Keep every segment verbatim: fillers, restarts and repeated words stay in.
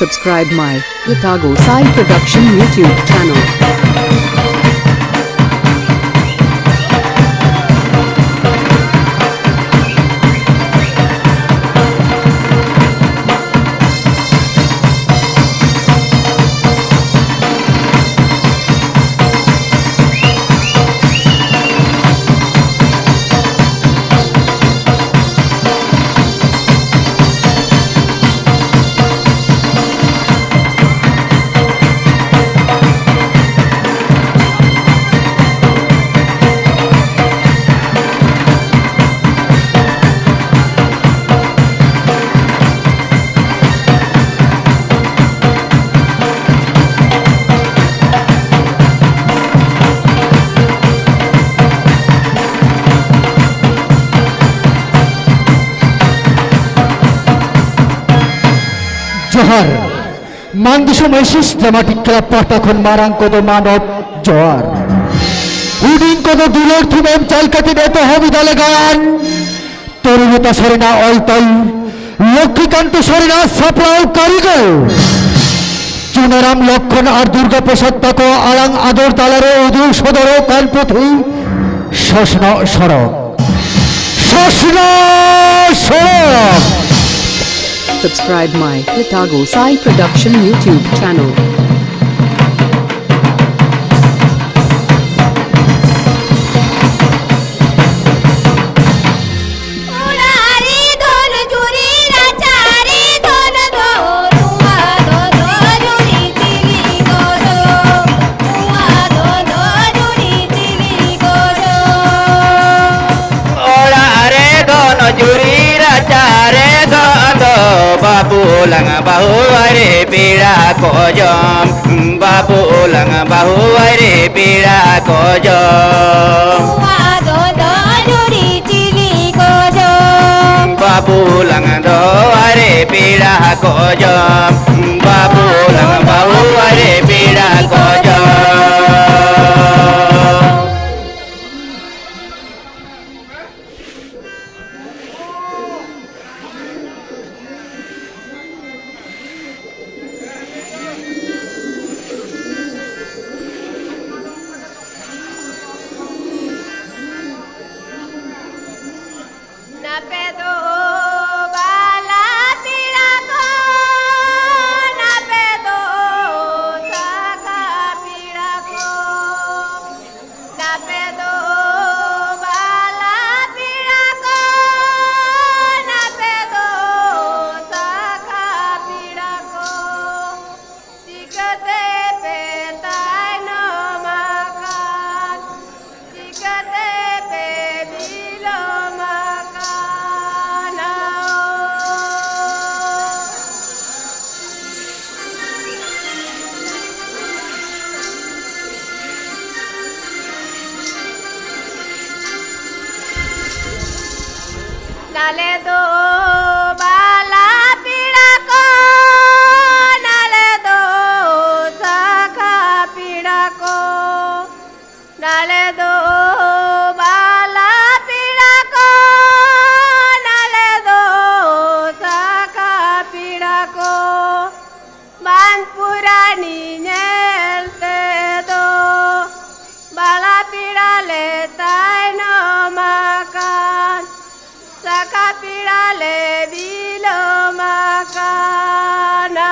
Subscribe my Lata Gosai Production YouTube channel. ᱡᱚᱦᱟᱨ᱾ ᱢᱟᱱ ᱫᱤᱥᱚᱢ ᱮᱥᱤᱥ ᱰᱨᱟᱢᱟᱴᱤᱠ ᱠᱞᱟᱵᱽ ᱯᱟᱦᱴᱟ ᱠᱷᱚᱱ ᱢᱟᱨᱟᱝ ᱠᱚᱫᱚ ᱢᱟᱱᱚᱛ ᱡᱚᱦᱟᱨ᱾ ᱦᱩᱰᱤᱧ ᱠᱚᱫᱚ ᱫᱩᱞᱟᱹᱲ ᱛᱷᱩᱢ ᱮᱢ ᱪᱟᱞ ᱠᱟᱛᱮ ᱮᱛᱚᱦᱚᱵ ᱮᱫᱟ ᱞᱮ ᱜᱟᱭᱟᱱ᱾ ᱛᱚᱨᱩᱞᱚᱛᱟ ᱥᱚᱨᱮᱱᱟᱜ ᱚᱞ ᱛᱚᱞ, ᱞᱚᱠᱠᱷᱤᱠᱟᱱᱛ ᱥᱚᱨᱮᱱᱟᱜ ᱥᱟᱯᱲᱟᱣ ᱠᱟᱹᱨᱤᱜᱚᱞ, ᱪᱩᱱᱟᱨᱟᱢ ᱞᱚᱠᱠᱷᱚᱱ ᱟᱨ ᱫᱩᱨᱜᱟ ᱯᱨᱚᱥᱟᱫᱽ ᱛᱟᱠᱚ ᱟᱲᱟᱝ ᱟᱫᱚᱨ ᱛᱟᱞᱟᱨᱮ ᱩᱫᱩᱜ ᱥᱚᱫᱚᱨᱚᱜ ᱠᱟᱱ ᱯᱩᱛᱷᱤ ᱥᱚᱥᱱᱚᱜ ᱥᱚᱲᱚᱠ᱾ ᱥᱚᱥᱱᱚᱜ ᱥᱚᱲᱚᱠ! Subscribe my Lata Gosai Production YouTube channel. ᱚᱲᱟᱜ ᱨᱮ ᱫᱷᱚᱱ ᱡᱩᱨᱤ, ᱨᱟᱪᱟ ᱨᱮ ᱫᱷᱚᱱ ᱫᱚ, ᱱᱚᱣᱟ ᱫᱚ ᱫᱷᱚᱱ ᱡᱩᱨᱤ ᱪᱤᱞᱤ ᱜᱚᱫᱚ? ᱱᱚᱣᱟ ᱫᱚ ᱫᱷᱚᱱ ᱡᱩᱨᱤ ᱪᱤᱞᱤ ᱜᱚᱫᱚ? ᱚᱲᱟᱜ ᱨᱮ ᱫᱷᱚᱱ ᱡᱩᱨᱤ, ᱨᱟᱪᱟ ᱨᱮ ᱫᱷᱚᱱ ᱫᱚ, ᱵᱟᱹᱵᱩ ᱞᱟᱝ ᱵᱟᱹᱦᱩ ᱟᱨᱮ ᱯᱮᱲᱟ ᱠᱚ ᱡᱚᱢ, ᱵᱟᱹᱵᱩ ᱞᱟᱝ ᱵᱟᱹᱦᱩ ᱟᱨᱮ ᱯᱮᱲᱟ ᱠᱚ ᱡᱚᱢ᱾ ᱱᱚᱣᱟ ᱫᱚ ᱫᱷᱚᱱ ᱡᱩᱨᱤ ᱪᱤᱞᱤ ᱠᱚ ᱡᱚᱢ? ᱵᱟᱹᱵᱩ ᱞᱟᱝ ᱫᱚ ᱟᱨᱮ ᱯᱮᱲᱟ ᱠᱚ ᱡᱚᱢ, ᱵᱟᱹᱵᱩ ᱞᱟᱝ ᱵᱟᱹᱦᱩ ᱟᱨᱮ ᱯᱮᱲᱟ ᱠᱚ ᱡᱚᱢ᱾ ᱠᱚ ᱵᱟᱱᱯᱩᱨᱟᱱᱤ ᱧᱮᱞ ᱛᱮᱫᱚ ᱵᱟᱞᱟ ᱯᱮᱲᱟ ᱞᱮ ᱛᱟᱭᱱᱚᱢ ᱟᱠᱟᱱ, ᱥᱟᱠᱟ ᱯᱮᱲᱟ ᱞᱮ ᱵᱤᱞᱚᱢ ᱟᱠᱟᱱᱟ᱾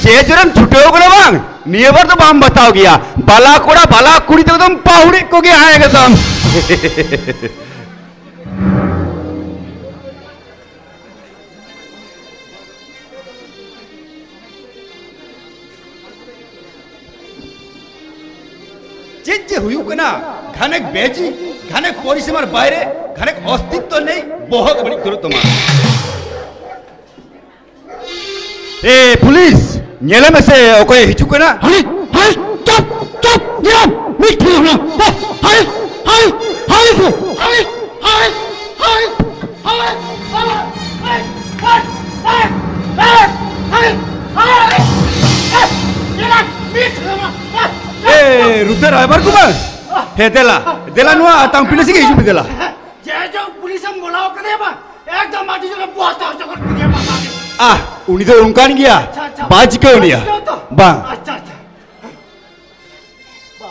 ᱪᱮᱫ ᱡᱳᱨᱮᱢ ᱪᱷᱩᱴᱟᱹᱣ ᱠᱟᱱᱟ ᱵᱟᱝ? ᱱᱤᱭᱟᱹ ᱵᱟᱨ ᱫᱚ ᱵᱟᱢ ᱵᱟᱛᱟᱣ ᱜᱮᱭᱟ᱾ ᱵᱟᱞᱟ ᱠᱚᱲᱟ ᱵᱟᱞᱟ ᱠᱩᱲᱤ ᱛᱮᱠᱚ ᱮᱠᱫᱚᱢ ᱯᱟᱹᱦᱩᱲᱮᱫ ᱠᱚᱜᱮᱭᱟ ᱮᱠᱫᱚᱢ᱾ ᱪᱮᱫ ᱡᱮ ᱦᱩᱭᱩᱜ ᱠᱟᱱᱟ? ᱜᱷᱟᱱᱮᱠ ᱵᱮᱡᱤ, ᱜᱷᱟᱱᱮᱠ ᱯᱚᱨᱤᱥᱤᱢᱟᱨ ᱵᱟᱭᱨᱮ, ᱜᱷᱟᱱᱮᱠ ᱚᱥᱛᱤᱛᱛᱚ ᱱᱮᱭ, ᱵᱚᱦᱚᱜ ᱵᱟᱹᱲᱤᱡ ᱩᱛᱟᱹᱨᱚᱜ ᱛᱟᱢᱟ᱾ ᱮ ᱯᱩᱞᱤᱥ, ᱧᱮᱞᱮ ᱢᱮᱥᱮ ᱚᱠᱚᱭᱮ ᱦᱤᱡᱩᱜ ᱠᱟᱱᱟ᱾ ᱦᱟᱭ, ᱦᱟᱭ, ᱪᱩᱯ, ᱪᱩᱯ, ᱧᱮᱞ, ᱢᱤᱫ ᱴᱷᱮᱱ ᱦᱚᱸ, ᱦᱟᱭ, ᱦᱟᱭ, ᱦᱟᱭ, ᱦᱟᱭ, ᱦᱟᱭ, ᱦᱟᱭ, ᱦᱟᱭ, ᱦᱟᱭ, ᱦᱟᱭ, ᱦᱟᱭ, ᱦᱟᱭ, ᱦᱟᱭ, ᱦᱟᱭ, ᱦᱟᱭ, ᱦᱟᱭ, ᱦᱟᱭ, ᱧᱮᱞ, ᱢᱤᱫ ᱴᱷᱮᱱ ᱦᱚᱸ, ᱦᱟᱭ, ᱮ, ᱨᱩᱛᱷᱮ ᱨᱟᱭᱵᱟᱨ ᱠᱩᱢᱟᱨ, ᱦᱮ, ᱫᱮᱞᱟ, ᱫᱮᱞᱟ ᱱᱚᱣᱟ ᱛᱟᱢᱯᱤᱞᱟᱹᱥᱤ ᱜᱮ ᱦᱤᱡᱩᱜ ᱢᱮ, ᱫᱮᱞᱟ᱾ ᱡᱮ ᱡᱚ ᱯᱩᱞᱤᱥ ᱮᱢ ᱵᱚᱞᱟᱣ ᱠᱟᱫᱮᱭᱟ ᱵᱟᱝ? ᱮᱠᱫᱚᱢ ᱟᱹᱰᱤ ᱡᱳᱨᱮ ᱵᱚᱦᱚᱛᱟᱣ ᱦᱚᱪᱚ ᱜᱚᱫ ᱠᱮᱫᱮᱭᱟ ᱵᱟᱵᱟ ᱨᱮ᱾ ᱟᱦ, ᱩᱱᱤ ᱫᱚ ᱚᱱᱠᱟᱱ ᱜᱮᱭᱟ᱾ ᱟᱪᱪᱷᱟ, ᱟᱪᱪᱷᱟ, ᱵᱟᱭ ᱪᱤᱠᱟᱹᱣ ᱟᱹᱱᱤᱡᱼᱟ᱾ ᱵᱟᱭ ᱪᱤᱠᱟᱹᱣ ᱛᱚ? ᱵᱟᱝ᱾ ᱟᱪᱪᱷᱟ, ᱟᱪᱪᱷᱟ᱾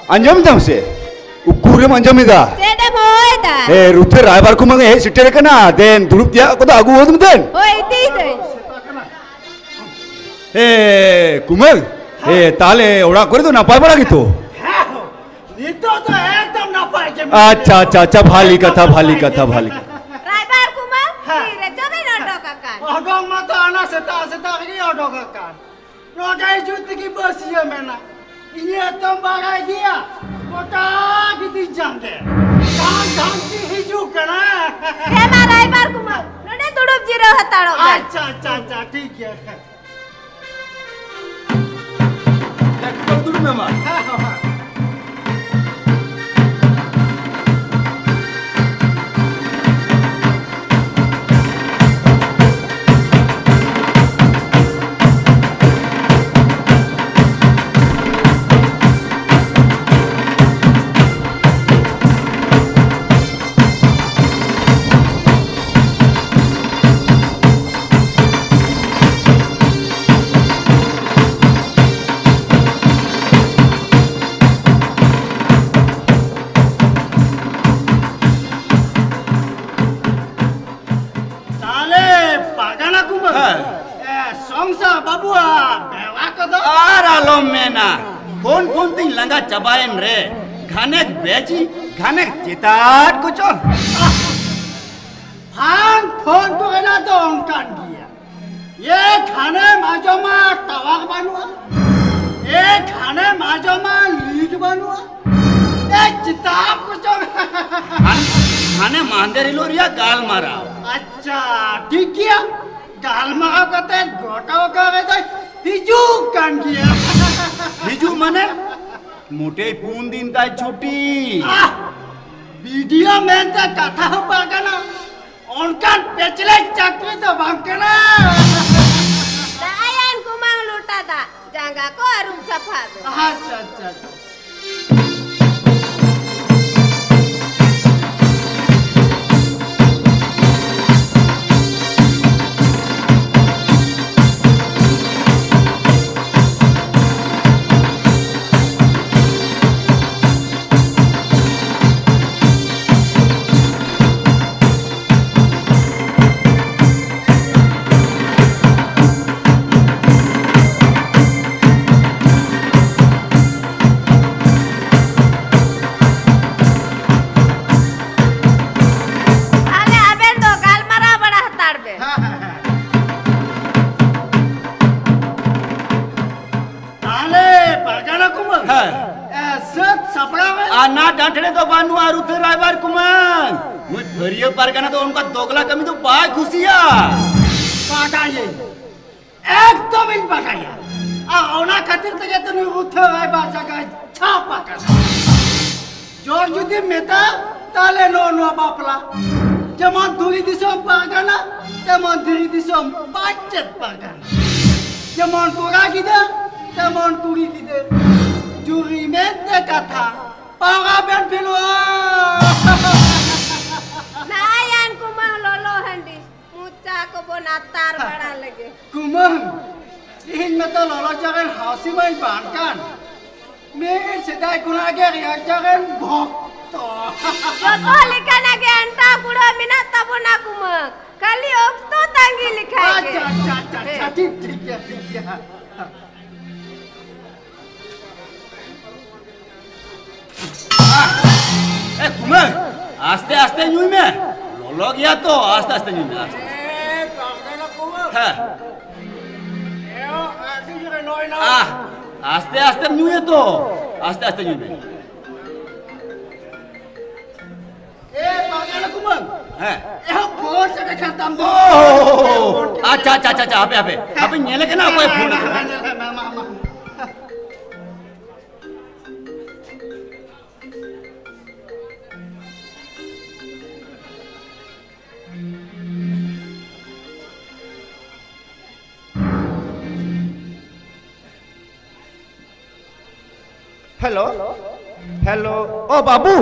ᱟᱸᱡᱚᱢ ᱫᱟᱢ ᱥᱮ? ᱩᱠᱩᱨᱮᱢ ᱟᱸᱡᱚᱢ ᱮᱫᱟ? ᱪᱮᱫ ᱮᱢ ᱦᱚᱦᱚᱭᱮᱫᱟ? ᱮ, ᱨᱩᱛᱷᱮ ᱨᱟᱭᱵᱟᱨ ᱠᱩᱢᱟᱹᱝ ᱮ ᱦᱮᱡ ᱥᱮᱴᱮᱨ ᱟᱠᱟᱱᱟ᱾ ᱫᱮᱱ, ᱫᱩᱲᱩᱵ ᱛᱮᱭᱟᱜ ᱠᱚᱫᱚ ᱟᱹᱜᱩ ᱦᱚᱫ ᱢᱮ ᱫᱮᱱ᱾ ᱦᱳᱭ, ᱤᱫᱤᱭᱮᱫᱟᱹᱧ᱾ ᱮ, ᱠᱩᱢᱟᱹᱝ, ᱮ, ᱛᱟᱦᱞᱮ ᱚᱲᱟᱜ ᱠᱚᱨᱮ ᱫᱚ ᱱᱟᱯᱟᱭ ᱵᱟᱲᱟ ᱜᱮᱛᱚ? ᱦᱮᱸ, ᱱᱤᱛᱚᱜ ᱫᱚ ᱮᱠᱫᱚᱢ ᱱᱟᱯᱟᱭ ᱜᱮ ᱢᱮᱱᱟᱜ ᱟᱪᱪᱷᱟ, ᱞᱮᱭᱟ᱾ ᱟᱪᱪᱷᱟ, ᱟᱪᱪᱷᱟ, ᱵᱷᱟᱞᱤ ᱠᱟᱛᱷᱟ, ᱵᱷᱟᱞᱤ ᱠᱟᱛᱷᱟ, ᱵᱷᱟᱞᱤ ᱠᱟᱛᱷᱟ᱾ ᱨᱟᱭᱵᱟᱨ ᱠᱩᱢᱟᱹᱝ, ᱦᱮᱸ᱾ ᱛᱤᱨᱮ ᱪᱚᱵᱤᱱ ᱚᱰᱚᱠ ᱟᱠᱟᱱ? ᱚᱰᱚᱠ ᱢᱟᱛᱚ ᱦᱟᱱᱟ ᱥᱮᱛᱟᱜ ᱥᱮᱛᱟᱜ ᱨᱮᱜᱮ ᱚᱰᱚᱠ ᱟᱠᱟᱱ᱾ ᱱᱚᱰᱮ ᱦᱤᱡᱩᱜ ᱛᱮᱜᱮ ᱵᱟᱹᱥᱭᱟᱹᱢ ᱮᱱᱟ᱾ ᱤᱧ ᱮᱛᱚᱢ ᱵᱟᱲᱟᱭ ᱜᱮᱭᱟ, ᱜᱚᱴᱟ ᱜᱤᱫᱤᱧ ᱡᱟᱸᱜᱮ᱾ ᱰᱷᱟᱝ ᱰᱷᱟᱝ ᱛᱮ ᱦᱤᱡᱩᱜ ᱠᱟᱱᱟ᱾ ᱦᱮᱸ ᱢᱟ ᱨᱟᱭᱵᱟᱨ ᱠᱩᱢᱟᱹᱝ, ᱱᱚᱰᱮ ᱫᱩᱲᱩᱵ ᱡᱤᱨᱟᱹᱣ ᱦᱟᱛᱟᱲᱚᱜ ᱵᱮᱱ᱾ ᱟᱪᱪᱷᱟ, ᱟᱪᱪᱷᱟ, ᱟᱪᱪᱷᱟ, ᱴᱷᱤᱠ ᱜᱮᱭᱟ᱾ ᱮᱠᱫᱚᱢ ᱫᱩᱲᱩᱵ ᱢᱮ ᱢᱟ᱾ ᱦᱮᱸ, ᱦᱮᱸ, ᱦᱮᱸ᱾ ᱦᱮᱸ᱾ ᱮ, ᱥᱚᱝᱥᱟᱨ ᱵᱟᱹᱵᱩᱣᱟᱜ ᱵᱮᱣᱟ ᱠᱚᱫᱚ? ᱟᱨ ᱟᱞᱚᱢ ᱢᱮᱱᱟ, ᱯᱷᱳᱱ ᱯᱷᱳᱱ ᱛᱤᱧ ᱞᱟᱸᱜᱟ ᱪᱟᱵᱟᱭᱮᱱ ᱨᱮ, ᱜᱷᱟᱱᱮᱠ ᱵᱮᱡᱤ, ᱜᱷᱟᱱᱮᱠ ᱪᱮᱛᱟᱱ ᱠᱚᱪᱚ᱾ ᱯᱷᱟᱱ ᱯᱷᱳᱱ ᱠᱚᱨᱮᱱᱟᱜ ᱫᱚ ᱚᱱᱠᱟᱱ ᱜᱮᱭᱟ᱾ ᱮ ᱠᱷᱟᱱᱮᱢ ᱟᱸᱡᱚᱢᱟ ᱴᱟᱣᱟᱨ ᱵᱟᱹᱱᱩᱜᱼᱟ, ᱮ ᱠᱷᱟᱱᱮᱢ ᱟᱸᱡᱚᱢᱟ ᱞᱤᱰ ᱵᱟᱹᱱᱩᱜᱼᱟ, ᱮ ᱪᱮᱛᱟᱱ ᱠᱚᱪᱚ᱾ ᱦᱟᱱ-, ᱦᱟᱱᱮ ᱢᱟᱦᱫᱮᱨ ᱦᱤᱞᱳᱜ ᱨᱮᱭᱟᱜ ᱜᱟᱞᱢᱟᱨᱟᱣ᱾ ᱟᱪᱪᱷᱟ, ᱴᱷᱤᱠ ᱜᱮᱭᱟ, ᱜᱟᱞᱢᱟᱨᱟᱣ ᱠᱟᱛᱮ ᱜᱚᱴᱟ ᱚᱠᱟ ᱨᱮᱫᱚᱭ ᱦᱤᱡᱩᱜ ᱠᱟᱱ ᱜᱮᱭᱟ᱾ ᱦᱤᱡᱩᱜ ᱢᱟᱱᱮ? ᱢᱚᱴᱮᱭ ᱯᱩᱱ ᱫᱤᱱ ᱛᱟᱭ ᱪᱷᱩᱴᱤ᱾ ᱟᱦ! ᱵᱤᱰᱤᱭᱳ ᱢᱮᱱᱛᱮ ᱠᱟᱛᱷᱟ ᱦᱚᱸ ᱵᱟᱝ ᱠᱟᱱᱟ, ᱚᱱᱠᱟᱱ ᱯᱮᱪᱞᱮᱡ ᱪᱟᱹᱠᱨᱤ ᱫᱚ ᱵᱟᱝ ᱠᱟᱱᱟ᱾ ᱫᱟᱜ ᱟᱭᱟᱱ ᱠᱩᱢᱟᱹᱝ ᱞᱚᱴᱟ ᱫᱟᱜ, ᱡᱟᱸᱜᱟ ᱠᱚ ᱟᱹᱨᱩᱵ ᱥᱟᱯᱷᱟ ᱫᱚ᱾ ᱟᱪᱪᱷᱟ, ᱟᱪᱪᱷᱟ, ᱟᱪᱪᱷᱟ᱾ ᱛᱟᱦᱞᱮ ᱟᱵᱮᱱ ᱫᱚ ᱜᱟᱞᱢᱟᱨᱟᱣ ᱵᱟᱲᱟ ᱦᱟᱛᱟᱲ ᱵᱮᱱ᱾ ᱛᱟᱦᱞᱮ ᱯᱟᱨᱜᱟᱱᱟ ᱠᱩᱢᱟᱹᱝ᱾ ᱦᱮᱸ᱾ ᱮ, ᱥᱟᱹᱛ ᱥᱟᱯᱲᱟᱣ ᱢᱮ᱾ ᱟᱨ ᱱᱟ ᱰᱟᱸᱴᱲᱮ ᱫᱚ ᱵᱟᱹᱱᱩᱜᱼᱟ, ᱨᱩᱛᱷᱟᱹ ᱨᱟᱭᱵᱟᱨ ᱠᱩᱢᱟᱹᱝ᱾ ᱱᱩᱭ ᱯᱷᱟᱹᱨᱤᱭᱟᱹ ᱯᱟᱨᱜᱟᱱᱟ ᱫᱚ ᱚᱱᱠᱟ ᱫᱚᱜᱽᱞᱟ ᱠᱟᱹᱢᱤ ᱫᱚ ᱵᱟᱭ ᱠᱩᱥᱤᱭᱟᱜᱼᱟ᱾ ᱵᱟᱰᱟᱭᱟᱹᱧ, ᱮᱠᱫᱚᱢᱤᱧ ᱵᱟᱰᱟᱭᱟ᱾ ᱟᱨ ᱚᱱᱟ ᱠᱷᱟᱹᱛᱤᱨ ᱛᱮᱜᱮ ᱛᱚ ᱱᱩᱭ ᱨᱩᱛᱷᱟᱹ ᱨᱟᱭᱵᱟᱨ ᱡᱟᱭᱜᱟᱭ ᱪᱷᱟᱯ ᱟᱠᱟᱫᱟ᱾ ᱡᱳᱨ ᱡᱩᱫᱤᱢ ᱢᱮᱛᱟ, ᱛᱟᱦᱞᱮ ᱱᱚᱜᱼᱚ ᱱᱚᱣᱟ ᱵᱟᱯᱞᱟ᱾ ᱡᱮᱢᱚᱱ ᱫᱷᱤᱨᱤ ᱫᱤᱥᱚᱢ ᱯᱟᱨᱜᱟᱱᱟ, ᱛᱮᱢᱚᱱ ᱫᱷᱤᱨᱤ ᱫᱤᱥᱚᱢ ᱵᱟᱪᱮᱫ ᱯᱟᱨᱜᱟᱱᱟ᱾ ᱡᱮᱢᱚᱱ ᱠᱚᱲᱟ ᱜᱤᱫᱟᱹᱨ, ᱛᱮᱢᱚᱱ ᱠᱩᱲᱤ ᱜᱤᱫᱟᱹᱨ᱾ ᱡᱩᱨᱤ ᱢᱮᱱᱛᱮ ᱠᱟᱛᱷᱟ, ᱯᱟᱣᱨᱟ ᱵᱮᱱ ᱯᱷᱮᱞᱚᱜᱼᱟ᱾ ᱱᱟᱭᱟᱱ ᱠᱩᱢᱟᱹᱝ ᱞᱚᱞᱚ ᱦᱟᱺᱰᱤ, ᱢᱚᱪᱟ ᱠᱚᱵᱚᱱ ᱟᱛᱟᱨ ᱵᱟᱲᱟ ᱞᱮᱜᱮ᱾ ᱠᱩᱢᱟᱹᱝ, ᱤᱧ ᱢᱟᱛᱚ ᱞᱚᱞᱚ ᱪᱟ ᱨᱮᱱ ᱦᱟᱣᱥᱤ ᱢᱟᱹᱧ ᱵᱟᱝ ᱠᱟᱱ᱾ ᱢᱤᱫ ᱥᱮᱫᱟᱭ ᱠᱷᱚᱱᱟᱜ ᱜᱮ ᱨᱮᱭᱟᱲ ᱪᱟ ᱨᱮᱱ ᱵᱷᱚᱠᱛᱚ᱾ ᱡᱚᱛᱚ ᱞᱮᱠᱟᱱᱟᱜ ᱜᱮ ᱟᱱᱴᱟᱣ ᱠᱩᱲᱟᱹᱣ ᱢᱮᱱᱟᱜ ᱛᱟᱵᱚᱱᱟ ᱠᱩᱢᱟᱹᱝ᱾ ᱠᱷᱟᱹᱞᱤ ᱚᱠᱛᱚ ᱛᱟᱺᱜᱤ ᱞᱮᱠᱷᱟᱡ ᱜᱮ᱾ ᱟᱪᱪᱷᱟ, ᱟᱪᱪᱷᱟ, ᱟᱪᱪᱷᱟ, ᱟᱪᱪᱷᱟ, ᱴᱷᱤᱠ, ᱴᱷᱤᱠ ᱜᱮᱭᱟ, ᱴᱷᱤᱠ ᱜᱮᱭᱟ᱾ ᱮ ᱠᱩᱢᱟᱹᱝ, ᱟᱥᱛᱮ ᱟᱥᱛᱮ ᱧᱩᱭ ᱢᱮ, ᱞᱚᱞᱚ ᱜᱮᱭᱟ ᱛᱚ, ᱟᱥᱛᱮ ᱟᱥᱛᱮ ᱧᱩᱭ ᱢᱮ, ᱟᱥᱛᱮ ᱟᱥᱛᱮ᱾ ᱦᱮᱸ᱾ ᱟᱦ, ᱟᱥᱛᱮ ᱟᱥᱛᱮᱢ ᱧᱩᱭᱟ ᱛᱚ, ᱟᱥᱛᱮ ᱟᱥᱛᱮ ᱧᱩᱭ ᱢᱮ᱾ ᱮ, ᱵᱟᱝ ᱜᱟᱱᱚᱜ ᱠᱩᱢᱟᱹᱝ᱾ ᱦᱮᱸ᱾ ᱮᱦᱚᱵ ᱵᱷᱳᱨ ᱥᱮᱴᱮᱨ ᱠᱷᱟᱱ ᱛᱟᱢ ᱫᱚ᱾ ᱳ, ᱟᱪᱪᱷᱟ, ᱟᱪᱪᱷᱟ, ᱟᱪᱪᱷᱟ, ᱟᱪᱪᱷᱟ, ᱦᱟᱯᱮ, ᱦᱟᱯᱮ᱾ ᱦᱟᱯᱮ ᱧᱮᱞᱮ ᱠᱟᱱᱟ ᱚᱠᱚᱭ ᱯᱷᱳᱱ ᱟᱠᱟᱫᱟ᱾ ᱢᱟ, ᱢᱟ, ᱢᱟ, ᱢᱟ᱾ Hello, hello. ᱳ ᱵᱟᱹᱵᱩ,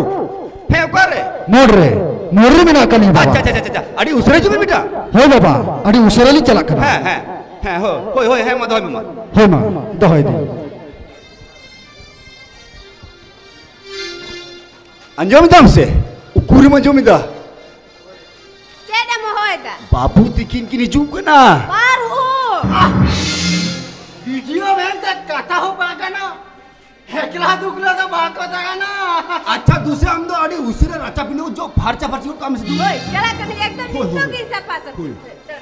ᱦᱮᱸ, ᱚᱠᱟᱨᱮ? ᱢᱳᱲ ᱨᱮ, ᱢᱳᱲ ᱨᱮ ᱢᱮᱱᱟᱜ ᱟᱠᱟᱫ ᱞᱤᱧᱟ ᱵᱟᱵᱟ᱾ ᱟᱪᱪᱷᱟ, ᱟᱪᱪᱷᱟ, ᱟᱪᱪᱷᱟ, ᱟᱪᱪᱷᱟ, ᱟᱹᱰᱤ ᱩᱥᱟᱹᱨᱟ ᱦᱤᱡᱩᱜ ᱢᱮ ᱵᱮᱴᱟ᱾ ᱦᱳᱭ ᱵᱟᱵᱟ, ᱟᱹᱰᱤ ᱩᱥᱟᱹᱨᱟ ᱞᱤᱧ ᱪᱟᱞᱟᱜ ᱠᱟᱱᱟ᱾ ᱦᱮᱸ, ᱦᱮᱸ, ᱦᱮᱸ, ᱦᱳᱭ, ᱦᱳᱭ, ᱦᱳᱭ, ᱦᱮᱸ, ᱢᱟ ᱫᱚᱦᱚᱭ ᱢᱮ, ᱢᱟ᱾ ᱦᱳᱭ ᱢᱟ, ᱫᱚᱦᱚᱭ ᱫᱟᱹᱧ᱾ ᱟᱸᱡᱚᱢ ᱫᱟᱢ ᱥᱮ? ᱩᱠᱩᱨᱮᱢ ᱟᱸᱡᱚᱢ ᱮᱫᱟ? ᱪᱮᱫ ᱮᱢ ᱦᱚᱦᱚᱭᱮᱫᱟ? ᱵᱟᱹᱵᱩ ᱛᱤᱠᱤᱱ ᱠᱤᱱ ᱦᱤᱡᱩᱜ ᱠᱟᱱᱟ᱾ ᱵᱟᱨ ᱦᱚᱲ᱾ ᱵᱷᱤᱰᱤᱭᱳ ᱢᱮᱱᱛᱮ ᱠᱟᱛᱷᱟ ᱦᱚᱸ ᱵᱟᱝ ᱜᱟᱱᱚᱜ᱾ ᱦᱮᱠᱞᱟ ᱫᱩᱠᱞᱟ ᱫᱚ ᱵᱟᱠᱚ ᱛᱟᱦᱮᱱᱟ᱾ ᱟᱪᱪᱷᱟ ᱫᱩᱥᱮ, ᱟᱢ ᱫᱚ ᱟᱹᱰᱤ ᱩᱥᱟᱹᱨᱟ ᱨᱟᱪᱟ ᱯᱤᱸᱰᱟᱹ ᱡᱚᱜ ᱯᱷᱟᱨᱪᱟ ᱯᱷᱟᱹᱨᱪᱤ ᱜᱚᱫ ᱠᱟᱜ ᱢᱮ ᱥᱮ ᱫᱩ᱾ ᱦᱳᱭ, ᱪᱟᱞᱟᱜ ᱠᱟᱹᱱᱟᱹᱧ, ᱮᱠᱫᱚᱢ ᱦᱳᱭ, ᱱᱤᱛᱚᱜ ᱦᱳᱭ᱾ ᱜᱤᱧ ᱥᱟᱯᱷᱟ ᱥᱟᱹᱯᱷᱤ᱾ ᱦᱳᱭ᱾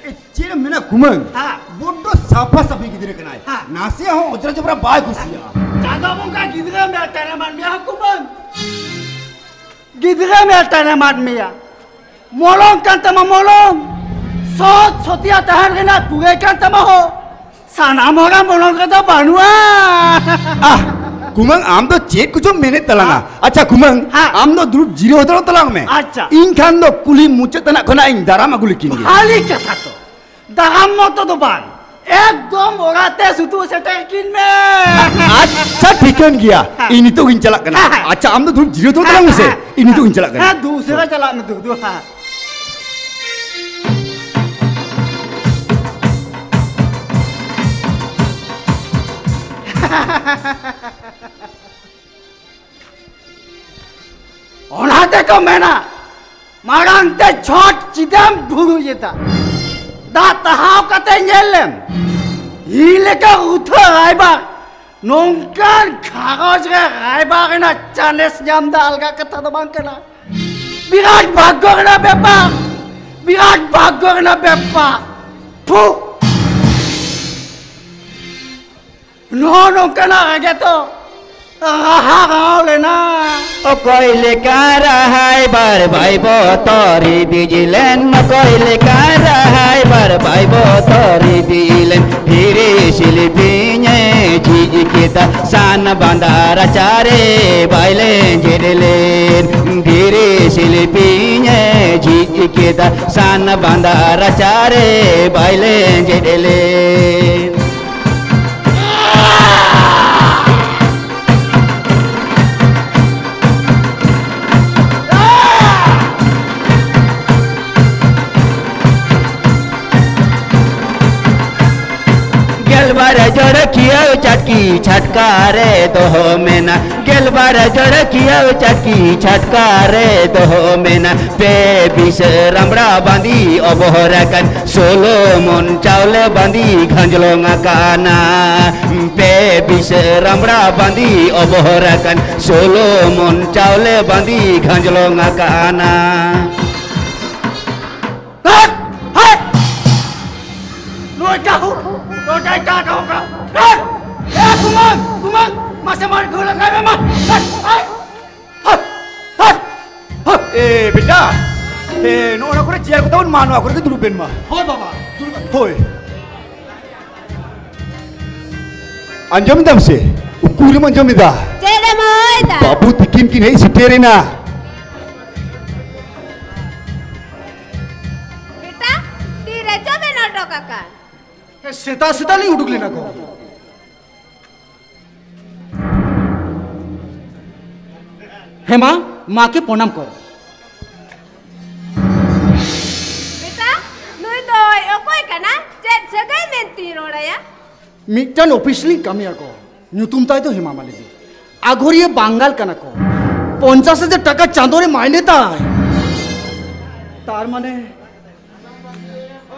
ᱮ, ᱪᱮᱫ ᱮᱢ ᱢᱮᱱᱟ ᱠᱩᱢᱟᱹᱝ? ᱦᱮᱸ᱾ ᱵᱚᱰᱰᱚ ᱥᱟᱯᱷᱟ ᱥᱟᱹᱯᱷᱤ ᱜᱤᱫᱽᱨᱟᱹ ᱠᱟᱱᱟᱭ᱾ ᱦᱮᱸ᱾ ᱱᱟᱥᱮᱭᱟᱜ ᱦᱚᱸ ᱚᱡᱽᱨᱟ ᱡᱚᱵᱽᱨᱟ ᱵᱟᱭ ᱠᱩᱥᱤᱭᱟᱜᱼᱟ᱾ ᱪᱟᱸᱫᱚ ᱵᱚᱸᱜᱟ ᱜᱤᱫᱽᱨᱟᱹ ᱢᱮᱫ ᱛᱟᱭᱱᱚᱢ ᱟᱫ ᱢᱮᱭᱟ ᱦᱚᱸ ᱠᱩᱢᱟᱹᱝ᱾ ᱜᱤᱫᱽᱨᱟᱹ ᱢᱮᱫ ᱛᱟᱭᱱᱚᱢ ᱟᱫ ᱢᱮᱭᱟ᱾ ᱢᱚᱞᱚᱝ ᱠᱟᱱ ᱛᱟᱢᱟ ᱢᱚᱞᱚᱝ᱾ ᱥᱚᱛ ᱥᱚᱛᱤᱭᱟ ᱛᱟᱦᱮᱱ ᱨᱮᱱᱟᱜ ᱠᱩᱲᱟᱹᱭ ᱠᱟᱱ ᱛᱟᱢᱟ ᱦᱚᱸ᱾ ᱥᱟᱱᱟᱢ ᱦᱚᱲᱟᱜ ᱢᱚᱞᱚᱝ ᱨᱮᱫᱚ ᱵᱟᱹᱱᱩᱜᱼᱟ᱾ ᱟᱦ, ᱠᱩᱢᱟᱹᱝ, ᱟᱢ ᱫᱚ ᱪᱮᱫ ᱠᱚᱪᱚᱢ ᱢᱮᱱᱮᱫ ᱛᱟᱞᱟᱝᱟ? ᱦᱮᱸ᱾ ᱟᱪᱪᱷᱟ ᱠᱩᱢᱟᱹᱝ, ᱦᱮᱸ᱾ ᱟᱢ ᱫᱚ ᱫᱩᱲᱩᱵ ᱡᱤᱨᱟᱹᱣ ᱦᱟᱛᱟᱲᱚᱜ ᱛᱟᱞᱟᱝ ᱢᱮ᱾ ᱟᱪᱪᱷᱟ᱾ ᱤᱧ ᱠᱷᱟᱱ ᱫᱚ ᱠᱩᱞᱦᱤ ᱢᱩᱪᱟᱹᱫ ᱛᱮᱱᱟᱜ ᱠᱷᱚᱱᱟᱜ ᱤᱧ ᱫᱟᱨᱟᱢ ᱟᱹᱜᱩ ᱞᱮᱠᱤᱱ ᱜᱮ᱾ ᱠᱷᱟᱹᱞᱤ ᱠᱟᱛᱷᱟ ᱛᱚ᱾ ᱫᱟᱨᱟᱢ ᱢᱚᱛᱚ ᱫᱚ ᱵᱟᱝ, ᱮᱠᱫᱚᱢ ᱚᱲᱟᱜ ᱛᱮ ᱥᱩᱛᱩᱜ ᱥᱮᱴᱮᱨ ᱠᱤᱱ ᱢᱮ᱾ ᱟᱪᱪᱷᱟ, ᱴᱷᱤᱠᱟᱹᱱ ᱜᱮᱭᱟ, ᱦᱮᱸ᱾ ᱤᱧ ᱱᱤᱛᱚᱜ ᱜᱤᱧ ᱪᱟᱞᱟᱜ ᱠᱟᱱᱟ᱾ ᱦᱮᱸ, ᱦᱮᱸ᱾ ᱟᱪᱪᱷᱟ, ᱟᱢ ᱫᱚ ᱫᱩᱲᱩᱵ ᱡᱤᱨᱟᱹᱣ ᱛᱟᱲᱟᱝ ᱢᱮᱥᱮ, ᱦᱮᱸ, ᱤᱧ ᱱᱤᱛᱚᱜ ᱜᱤᱧ ᱪᱟᱞᱟᱜ ᱠᱟᱱᱟ᱾ ᱦᱮᱸ, ᱫᱩ ᱩᱥᱟᱹᱨᱟ ᱪᱟᱞᱟᱜ ᱢᱮ, ᱫᱩ, ᱫᱩ, ᱦᱮᱸ᱾ ᱚᱱᱟ ᱛᱮᱠᱚ ᱢᱮᱱᱟ, ᱢᱟᱲᱟᱝ ᱛᱮ ᱪᱷᱚᱴ ᱪᱮᱫᱟᱜ ᱮᱢ ᱵᱷᱩᱲᱩᱡ ᱮᱫᱟ? ᱫᱟᱜ ᱛᱟᱦᱟᱣ ᱠᱟᱛᱮ ᱧᱮᱞ ᱞᱮᱢ᱾ ᱤᱧ ᱞᱮᱠᱟ ᱩᱛᱷᱟᱹ ᱨᱟᱭᱵᱟᱨ ᱱᱚᱝᱠᱟᱱ ᱜᱷᱟᱨᱚᱸᱡᱽ ᱨᱮ ᱨᱟᱭᱵᱟᱨ ᱨᱮᱱᱟᱜ ᱪᱟᱱᱮᱥ ᱧᱟᱢ ᱫᱚ ᱟᱞᱜᱟ ᱠᱟᱛᱷᱟ ᱫᱚ ᱵᱟᱝ ᱠᱟᱱᱟ᱾ ᱵᱤᱨᱟᱴ ᱵᱷᱟᱜᱽᱜᱚ ᱨᱮᱱᱟᱜ ᱵᱮᱯᱟᱨ, ᱵᱤᱨᱟᱴ ᱵᱷᱟᱜᱽᱜᱚ ᱨᱮᱱᱟᱜ ᱵᱮᱯᱟᱨ᱾ ᱯᱷᱩ! ᱱᱚᱜᱼᱚ ᱱᱚᱝᱠᱟᱱᱟᱜ ᱨᱮᱜᱮ ᱛᱚ ᱨᱟᱦᱟ ᱨᱟᱣ ᱞᱮᱱᱟ᱾ ᱚᱠᱚᱭ ᱞᱮᱠᱟ ᱨᱟᱦᱟᱭ ᱵᱟᱨ ᱵᱟᱭ ᱵᱚᱛᱚᱨ ᱤᱫᱤ ᱞᱮᱱ, ᱚᱠᱚᱭ ᱞᱮᱠᱟ ᱨᱟᱦᱟᱭ ᱵᱟᱨ ᱵᱟᱭ ᱵᱚᱛᱚᱨ ᱤᱫᱤ ᱞᱮᱱ, ᱫᱷᱤᱨᱤ ᱥᱤᱞᱯᱤᱧᱮ ᱡᱷᱤᱡ ᱠᱮᱫᱟ, ᱥᱟᱱ ᱵᱟᱸᱫᱟ ᱨᱟᱪᱟᱨᱮ ᱵᱟᱭ ᱞᱮᱸᱡᱮᱫ ᱞᱮᱱ, ᱫᱷᱤᱨᱤ ᱥᱤᱞᱯᱤᱧᱮ ᱡᱷᱤᱡ ᱠᱮᱫᱟ, ᱥᱟᱱ ᱵᱟᱸᱫᱟ ᱨᱟᱪᱟᱨᱮ ᱵᱟᱭ ᱞᱮᱸᱡᱮᱫ ᱞᱮᱱ᱾ ᱜᱮᱞᱵᱟᱨ ᱡᱚᱲ ᱠᱷᱤᱭᱟᱹᱣ ᱪᱟᱴᱠᱤ ᱪᱷᱟᱴᱠᱟ ᱨᱮ ᱫᱚᱦᱚ ᱢᱮᱱᱟ, ᱜᱮᱞᱵᱟᱨ ᱡᱚᱲ ᱠᱷᱤᱭᱟᱹᱣ ᱪᱟᱴᱠᱤ ᱪᱷᱟᱴᱠᱟ ᱨᱮ ᱫᱚᱦᱚ ᱢᱮᱱᱟ, ᱯᱮ ᱵᱤᱥ ᱨᱟᱢᱲᱟ ᱵᱟᱸᱫᱤ ᱚᱵᱚᱦᱚᱨ ᱟᱠᱟᱱ, ᱥᱳᱞᱳ ᱢᱚᱱ ᱪᱟᱣᱞᱮ ᱵᱟᱸᱫᱤ ᱜᱷᱟᱸᱡᱽᱞᱚᱝ ᱟᱠᱟᱱᱟ᱾ ᱯᱮ ᱵᱤᱥ ᱨᱟᱢᱲᱟ ᱵᱟᱸᱫᱤ ᱚᱵᱚᱦᱚᱨ ᱟᱠᱟᱱ, ᱥᱳᱞᱳ ᱢᱚᱱ ᱪᱟᱣᱞᱮ ᱵᱟᱸᱫᱤ ᱜᱷᱟᱸᱡᱽᱞᱚᱝ ᱟᱠᱟᱱᱟ᱾ ᱦᱟᱴ! ᱦᱟᱴ! ᱱᱚᱭᱴᱟ ᱦᱳ, ᱱᱚᱭᱴᱟ ᱮᱴᱟᱜ ᱦᱳ ᱠᱟ᱾ ᱦᱟᱴ! ᱮ ᱠᱩᱢᱟᱝ, ᱠᱩᱢᱟᱝ, ᱢᱟᱥᱮ ᱢᱟᱨ ᱜᱷᱳᱞ ᱠᱟᱭ ᱢᱮ ᱢᱟ᱾ ᱦᱟᱴ! ᱦᱟᱴ! ᱦᱟᱴ! ᱦᱟᱴ! ᱮ ᱵᱮᱴᱟ, ᱮ ᱱᱚᱜᱼᱚ ᱱᱚᱣᱟ ᱠᱚᱨᱮ ᱪᱮᱭᱟᱨ ᱠᱚ ᱛᱟᱵᱚᱱ ᱢᱟ, ᱱᱚᱣᱟ ᱠᱚᱨᱮ ᱜᱮ ᱫᱩᱲᱩᱵ ᱵᱮᱱ ᱢᱟ᱾ ᱦᱳᱭ ᱵᱟᱵᱟ, ᱫᱩᱲᱩᱵ ᱟᱹᱧ᱾ ᱦᱳᱭ᱾ ᱟᱸᱡᱚᱢ ᱮᱫᱟᱢ ᱥᱮ? ᱩᱠᱩᱨᱮᱢ ᱟᱸᱡᱚᱢ ᱮᱫᱟ? ᱪᱮᱫ ᱮᱢ ᱦᱚᱦᱚᱭᱮᱫᱟ? ᱵᱟᱹᱵᱩ ᱛᱤᱠᱤᱱ ᱠᱤᱱ ᱦᱮᱡ ᱥᱮᱴᱮᱨᱮᱱᱟ᱾ ᱵᱮᱴᱟ, ᱛᱤᱨᱮ ᱪᱚ ᱵᱮᱱ ᱚᱰᱚᱠ ᱟᱠᱟᱱ? ᱥᱮᱛᱟᱜ ᱥᱮᱛᱟᱜ ᱞᱤᱧ ᱩᱰᱩᱠ ᱞᱮᱱᱟ ᱠᱚ᱾ ᱦᱮᱸ ᱢᱟ, ᱢᱟ ᱠᱮ ᱯᱨᱚᱱᱟᱢ ᱠᱚ᱾ ᱵᱮᱴᱟ, ᱱᱩᱭ ᱫᱚᱭ ᱚᱠᱚᱭ ᱠᱟᱱᱟ? ᱪᱮᱫ ᱥᱟᱹᱜᱟᱹᱭ ᱢᱮᱱᱛᱮᱧ ᱨᱚᱲ ᱟᱭᱟ? ᱢᱤᱫᱴᱟᱝ ᱚᱯᱷᱤᱥ ᱨᱮᱞᱤᱧ ᱠᱟᱹᱢᱤᱭᱟ ᱠᱚ, ᱧᱩᱛᱩᱢ ᱛᱟᱭ ᱫᱚ ᱦᱮᱢᱟ ᱢᱟᱞᱤᱱᱤ᱾ ᱟᱜᱷᱚᱨᱤᱭᱟᱹ ᱵᱟᱝᱜᱟᱞ ᱠᱟᱱᱟ ᱠᱚ᱾ ᱯᱚᱧᱪᱟᱥ ᱦᱟᱡᱟᱨ ᱴᱟᱠᱟ ᱪᱟᱸᱫᱳ ᱨᱮ ᱢᱟᱭᱱᱮ ᱛᱟᱭ᱾ ᱛᱟᱨ ᱢᱟᱱᱮ,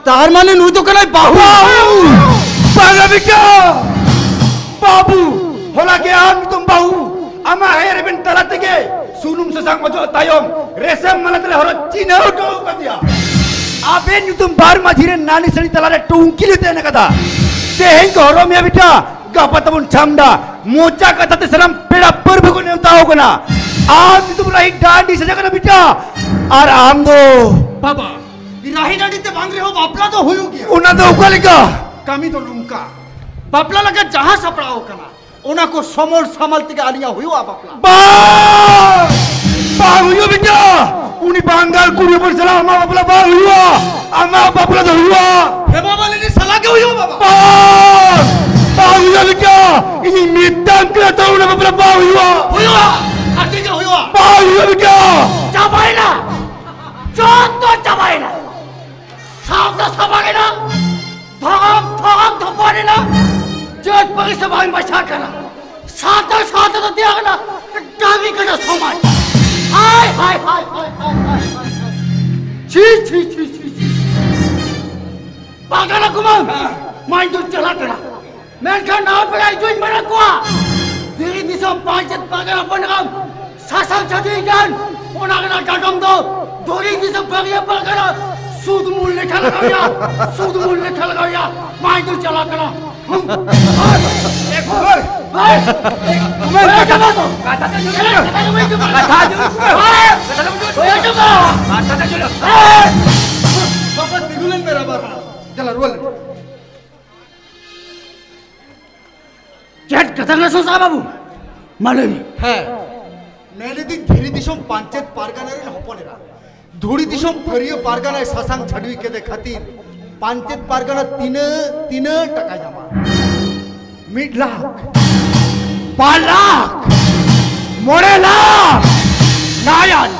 ᱛᱟᱨ ᱢᱟᱱᱮ ᱱᱩᱭ ᱫᱚ ᱠᱟᱱᱟᱭ ᱵᱟᱹᱦᱩ᱾ ᱵᱟᱹᱦᱩ! ᱵᱟᱝᱟ ᱵᱤᱴᱟ! ᱵᱟᱹᱵᱩ! ᱦᱚᱞᱟ ᱜᱮ ᱟᱢ ᱧᱩᱛᱩᱢ ᱵᱟᱹᱦᱩ, ᱟᱢᱟᱜ ᱦᱮᱡ ᱨᱮᱵᱮᱱ ᱛᱟᱞᱟ ᱛᱮᱜᱮ ᱥᱩᱱᱩᱢ ᱥᱟᱥᱟᱝ ᱚᱡᱚᱜ ᱛᱟᱭᱚᱢ ᱨᱮᱥᱮᱢ ᱢᱟᱞᱟ ᱛᱮᱞᱮ ᱦᱚᱨᱚᱜ ᱪᱤᱱᱦᱟᱹᱣ ᱦᱚᱴᱚ ᱟᱠᱟᱫᱮᱭᱟ᱾ ᱟᱵᱮᱱ ᱧᱩᱛᱩᱢ ᱵᱟᱨ ᱢᱟᱹᱡᱷᱤ ᱨᱮᱱ ᱱᱟᱹᱱᱤ ᱥᱟᱹᱲᱤ ᱛᱟᱞᱟᱨᱮ ᱴᱩᱝᱠᱤ ᱞᱮ ᱛᱮᱱ ᱟᱠᱟᱫᱟ᱾ ᱛᱮᱦᱮᱧ ᱠᱚ ᱦᱚᱨᱚᱜ ᱢᱮᱭᱟ ᱵᱤᱴᱟ, ᱜᱟᱯᱟ ᱛᱟᱵᱚᱱ ᱪᱷᱟᱢᱰᱟ᱾ ᱢᱚᱪᱟ ᱠᱟᱛᱷᱟ ᱛᱮ ᱥᱟᱱᱟᱢ ᱯᱮᱲᱟ ᱯᱟᱹᱨᱵᱷᱟᱹ ᱠᱚ ᱱᱮᱣᱛᱟ ᱟᱠᱚ ᱠᱟᱱᱟ᱾ ᱟᱢ ᱧᱩᱛᱩᱢ ᱨᱟᱦᱤ ᱰᱟᱹᱰᱤ ᱥᱟᱡᱟ ᱠᱟᱱᱟ ᱵᱤᱴᱟ, ᱟᱨ ᱟᱢ ᱫᱚ ᱵᱟᱵᱟ, ᱨᱟᱦᱤ ᱰᱟᱹᱰᱤ ᱛᱮ ᱵᱟᱝ ᱨᱮᱦᱚᱸ ᱵᱟᱯᱞᱟ ᱫᱚ ᱦᱩᱭᱩᱜ ᱜᱮᱭᱟ᱾ ᱚᱱᱟ ᱫᱚ ᱚᱠᱟ ᱞᱮᱠᱟ? ᱠᱟᱹᱢᱤ ᱫᱚ ᱱᱚᱝᱠᱟ, ᱵᱟᱯᱞᱟ ᱞᱟᱹᱜᱤᱫ ᱡᱟᱦᱟᱸ ᱥᱟᱯᱲᱟᱣ ᱟᱠᱟᱱᱟ, ᱚᱱᱟ ᱠᱚ ᱥᱚᱢᱚᱞ ᱥᱟᱢᱟᱞ ᱛᱮᱜᱮ ᱟᱹᱞᱤᱧᱟᱜ ᱦᱩᱭᱩᱜᱼᱟ ᱵᱟᱯᱞᱟ᱾ ᱵᱟᱝ! ᱵᱟᱝ ᱦᱩᱭᱩᱜᱼᱟ ᱵᱤᱴᱟ! ᱩᱱᱤ ᱵᱟᱝᱜᱟᱞ ᱠᱩᱲᱤ ᱦᱚᱯᱚᱱ ᱥᱟᱞᱟᱜ ᱟᱢᱟᱜ ᱵᱟᱯᱞᱟ ᱵᱟᱝ ᱦᱩᱭᱩᱜᱼᱟ! ᱟᱢᱟᱜ ᱵᱟᱯᱞᱟ ᱫᱚ ᱦᱩᱭᱩᱜᱼᱟ! ᱦᱮᱸ ᱵᱟᱵᱟ, ᱞᱟᱹᱭ ᱫᱟᱹᱧ ᱥᱟᱞᱟ ᱜᱮ ᱦᱩᱭᱩᱜᱼᱟ ᱵᱟᱵᱟ! ᱵᱟᱝ! ᱵᱟᱝ ᱦᱩᱭᱩᱜᱼᱟ ᱵᱤᱴᱟ! ᱤᱧᱤᱧ ᱢᱮᱛᱟᱢ ᱠᱟᱱᱟ ᱛᱚ, ᱚᱱᱟ ᱵᱟᱯᱞᱟ ᱵᱟᱝ ᱦᱩᱭᱩᱜᱼᱟ! ᱦᱩᱭᱩᱜᱼᱟ! ᱟᱹᱰᱤ ᱜᱮ ᱦᱩᱭᱩᱜᱼᱟ! ᱵᱟᱝ ᱦᱩᱭᱩᱜᱼᱟ ᱵᱤᱴᱟ! ᱪᱟᱵᱟᱭᱮᱱᱟ! ᱡᱚᱛᱚ ᱪᱟᱵᱟᱭᱮᱱᱟ! ᱥᱟᱶᱛᱟ ᱥᱟᱵᱟᱜ ᱮᱱᱟ, ᱫᱷᱚᱨᱚᱢ ᱫᱷᱚᱨᱚᱢ ᱛᱷᱚᱯᱚᱲ ᱮᱱᱟ, ᱡᱟᱹᱛ ᱯᱟᱹᱨᱤᱥ ᱦᱚᱸ ᱵᱟᱝ ᱵᱟᱪᱷᱟᱜ ᱠᱟᱱᱟ᱾ ᱥᱟᱶᱛᱟ ᱥᱟᱶᱛᱟ ᱫᱚ ᱛᱮᱭᱟᱨ ᱮᱱᱟ, ᱰᱟᱹᱝᱨᱤ ᱠᱟᱰᱟ ᱥᱚᱢᱟᱡᱽ᱾ ᱦᱟᱭ, ᱦᱟᱭ, ᱦᱟᱭ, ᱦᱟᱭ, ᱦᱟᱭ, ᱦᱟᱭ, ᱦᱟᱭ, ᱦᱟᱭ᱾ ᱪᱷᱤ, ᱪᱷᱤ, ᱪᱷᱤ, ᱪᱷᱤ, ᱪᱷᱤ᱾ ᱯᱟᱨᱜᱟᱱᱟ ᱠᱚᱢᱟᱱ, ᱢᱟᱧ ᱫᱩᱧ ᱪᱟᱞᱟᱜ ᱠᱟᱱᱟ᱾ ᱢᱮᱱᱠᱷᱟᱱ ᱱᱟᱣᱟ ᱯᱮᱲᱟ ᱦᱤᱡᱩᱜ ᱤᱧ ᱢᱮᱱ ᱟᱠᱚᱣᱟ, ᱫᱷᱤᱨᱤ ᱫᱤᱥᱚᱢ ᱯᱟᱧᱪᱮᱛ ᱯᱟᱨᱜᱟᱱᱟ ᱦᱚᱯᱚᱱ ᱮᱨᱟᱢ ᱥᱟᱥᱟᱝ ᱪᱷᱟᱹᱰᱣᱤ ᱜᱟᱱ, ᱚᱱᱟ ᱨᱮᱱᱟᱜ ᱰᱟᱸᱰᱚᱢ ᱫᱚ ᱫᱷᱩᱲᱤ ᱫᱤᱥᱚᱢ ᱵᱟᱹᱨᱭᱟᱹ ᱯᱟᱨᱜᱟᱱᱟ ᱥᱩᱫ ᱢᱩᱞ ᱞᱮᱠᱷᱟ ᱞᱟᱜᱟᱣᱭᱟ, ᱥᱩᱫ ᱢᱩᱞ ᱞᱮᱠᱷᱟ ᱞᱟᱜᱟᱣᱭᱟ, ᱢᱟᱧ ᱫᱩᱧ ᱪᱟᱞᱟᱜ ᱠᱟᱱᱟ᱾ ᱦᱩᱸ᱾ ᱮ ᱠᱩᱢᱟᱨ! ᱦᱮᱸ᱾ ᱠᱩᱢᱟᱨ, ᱦᱮᱸ, ᱠᱟᱛᱷᱟ, ᱪᱟᱞᱟᱜ ᱫᱚ᱾ ᱠᱟᱛᱷᱟ ᱫᱚ ᱟᱸᱡᱚᱢ ᱢᱮ᱾ ᱠᱟᱛᱷᱟ ᱫᱚ ᱟᱸᱡᱚᱢ ᱢᱮ᱾ ᱠᱟᱛᱷᱟ ᱫᱚ ᱟᱸᱡᱚᱢ ᱢᱮ᱾ ᱦᱮᱸ᱾ ᱠᱟᱛᱷᱟ ᱫᱚ ᱟᱸᱡᱚᱢ ᱢᱮ᱾ ᱦᱮᱸ᱾ ᱵᱟᱵᱟ, ᱛᱤᱸᱜᱩ ᱞᱮᱱ ᱢᱮ, ᱨᱟᱵᱟᱨ᱾ ᱪᱟᱞᱟᱜ ᱨᱩᱣᱟᱹᱲ ᱞᱮᱱ᱾ ᱪᱮᱫ ᱠᱟᱛᱷᱟ ᱠᱟᱱᱟ ᱥᱚᱥᱟ ᱵᱟᱹᱵᱩ? ᱢᱟ ᱞᱟᱹᱭ ᱢᱮ᱾ ᱦᱮᱸ, ᱢᱮᱱᱮᱫᱤᱧ ᱫᱷᱤᱨᱤ ᱫᱤᱥᱚᱢ ᱯᱟᱧᱪᱮᱛ ᱯᱟᱨᱜᱟᱱᱟ ᱨᱮᱱ ᱦᱚᱯᱚᱱ ᱮᱨᱟ, ᱫᱷᱩᱲᱤ ᱫᱤᱥᱚᱢ ᱯᱷᱟᱹᱨᱭᱟᱹ ᱯᱟᱨᱜᱟᱱᱟᱭ ᱥᱟᱥᱟᱝ ᱪᱷᱟᱹᱰᱣᱤ ᱠᱮᱫᱮ ᱠᱷᱟᱹᱛᱤᱨ ᱯᱟᱧᱪᱮᱛ ᱯᱟᱨᱜᱟᱱᱟ ᱛᱤᱱᱟᱹᱜ, ᱛᱤᱱᱟᱹᱜ ᱴᱟᱠᱟ ᱧᱟᱢᱟ? ᱢᱤᱫ ᱞᱟᱠᱷ, ᱵᱟᱨ ᱞᱟᱠᱷ, ᱢᱚᱬᱮ ᱞᱟᱠᱷ, ᱱᱟᱭᱟᱱ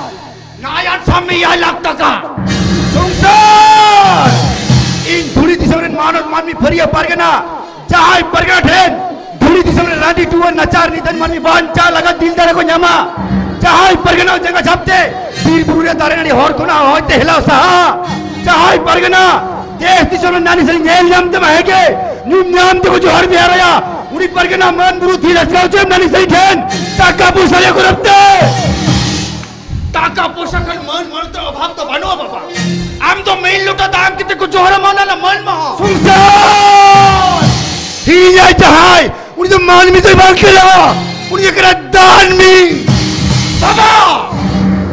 ᱱᱟᱭᱟᱱ ᱥᱟᱢᱱᱮ ᱮᱭᱟᱭ ᱞᱟᱠᱷ ᱴᱟᱠᱟ᱾ ᱥᱚᱝᱥᱟᱨ! ᱤᱧ ᱫᱷᱩᱲᱤ ᱫᱤᱥᱚᱢ ᱨᱮᱱ ᱢᱟᱱᱚᱛ ᱢᱟᱹᱱᱢᱤ ᱯᱷᱟᱹᱨᱭᱟᱹ ᱯᱟᱨᱜᱟᱱᱟ, ᱡᱟᱦᱟᱸᱭ ᱯᱟᱨᱜᱟᱱᱟ ᱴᱷᱮᱱ ᱫᱷᱩᱲᱤ ᱫᱤᱥᱚᱢ ᱨᱮ ᱨᱟᱺᱰᱤ ᱴᱩᱣᱟᱹᱨ ᱱᱟᱪᱟᱨ ᱱᱤᱫᱷᱟᱹᱱ ᱢᱟᱹᱱᱢᱤ ᱵᱟᱧᱪᱟᱣ ᱞᱟᱜᱟᱫ ᱫᱤᱞ ᱫᱟᱲᱮ ᱠᱚ ᱧᱟᱢᱟ, ᱡᱟᱦᱟᱸᱭ ᱯᱟᱨᱜᱟᱱᱟ ᱡᱟᱸᱜᱟ ᱪᱷᱟᱯ ᱛᱮ ᱵᱤᱨ ᱵᱩᱨᱩ ᱨᱮ ᱫᱟᱨᱮ ᱱᱟᱹᱲᱤ ᱦᱚᱲ ᱠᱷᱚᱱᱟᱜ ᱦᱚᱭ ᱛᱮ ᱦᱮᱞᱟᱣ ᱥᱟᱦᱟ, ᱡᱟᱦᱟᱸᱭ ᱯᱟᱨᱜᱟᱱᱟ ᱫᱮᱥ ᱫᱤᱥᱚᱢ ᱨᱮ ᱱᱟᱹᱱᱤ ᱥᱟᱹᱨᱤ ᱧᱮᱞ ᱧᱟᱢ ᱛᱮᱢᱟ ᱦᱮᱸᱜᱮ, ᱧᱩᱢ ᱧᱟᱢ ᱛᱮᱠᱚ ᱡᱚᱦᱟᱨ ᱵᱮᱦᱟᱨᱟᱭᱟ, ᱩᱱᱤ ᱯᱟᱨᱜᱟᱱᱟ ᱢᱟᱹᱱ ᱵᱩᱨᱩ ᱛᱷᱤᱨ ᱟᱥᱠᱟᱣ ᱪᱮᱢ ᱱᱟᱹᱱᱤ ᱥᱟᱹᱨᱤ ᱴᱷᱮᱱ ᱴᱟᱠᱟ ᱯᱚᱭᱥᱟ ᱨᱮᱭᱟᱜ ᱜᱚᱨᱚᱵ ᱛᱮ᱾ ᱴᱟᱠᱟ ᱯᱚᱭᱥᱟ ᱠᱷᱟᱱ ᱢᱟᱹᱱ ᱢᱟᱹᱱᱚᱛ ᱨᱮ ᱚᱵᱷᱟᱵ ᱫᱚ ᱵᱟᱹᱱᱩᱜᱼᱟ ᱵᱟᱵᱟ᱾ ᱟᱢ ᱫᱚ ᱢᱤᱫ ᱞᱚᱴᱟ ᱫᱟᱜ ᱮᱢ ᱠᱟᱛᱮ ᱠᱚ ᱡᱚᱦᱟᱨ ᱟᱢᱟ, ᱚᱱᱟ ᱨᱮᱱᱟᱜ ᱢᱟᱹᱱ ᱢᱟ ᱦᱚᱸ᱾ ᱥᱚᱝᱥᱟᱨ! ᱦᱤᱲᱤᱧᱟᱭ ᱡᱟᱦᱟᱸᱭ, ᱩᱱᱤ ᱫᱚ ᱢᱟᱹᱱᱢᱤ ᱫᱚᱭ ᱵᱟᱝ ᱠᱟᱱᱟ, ᱩᱱᱤ ᱫᱚ ᱠᱟᱱᱟ ᱫᱟᱹᱱᱢᱤ᱾ ᱵᱟᱵᱟ!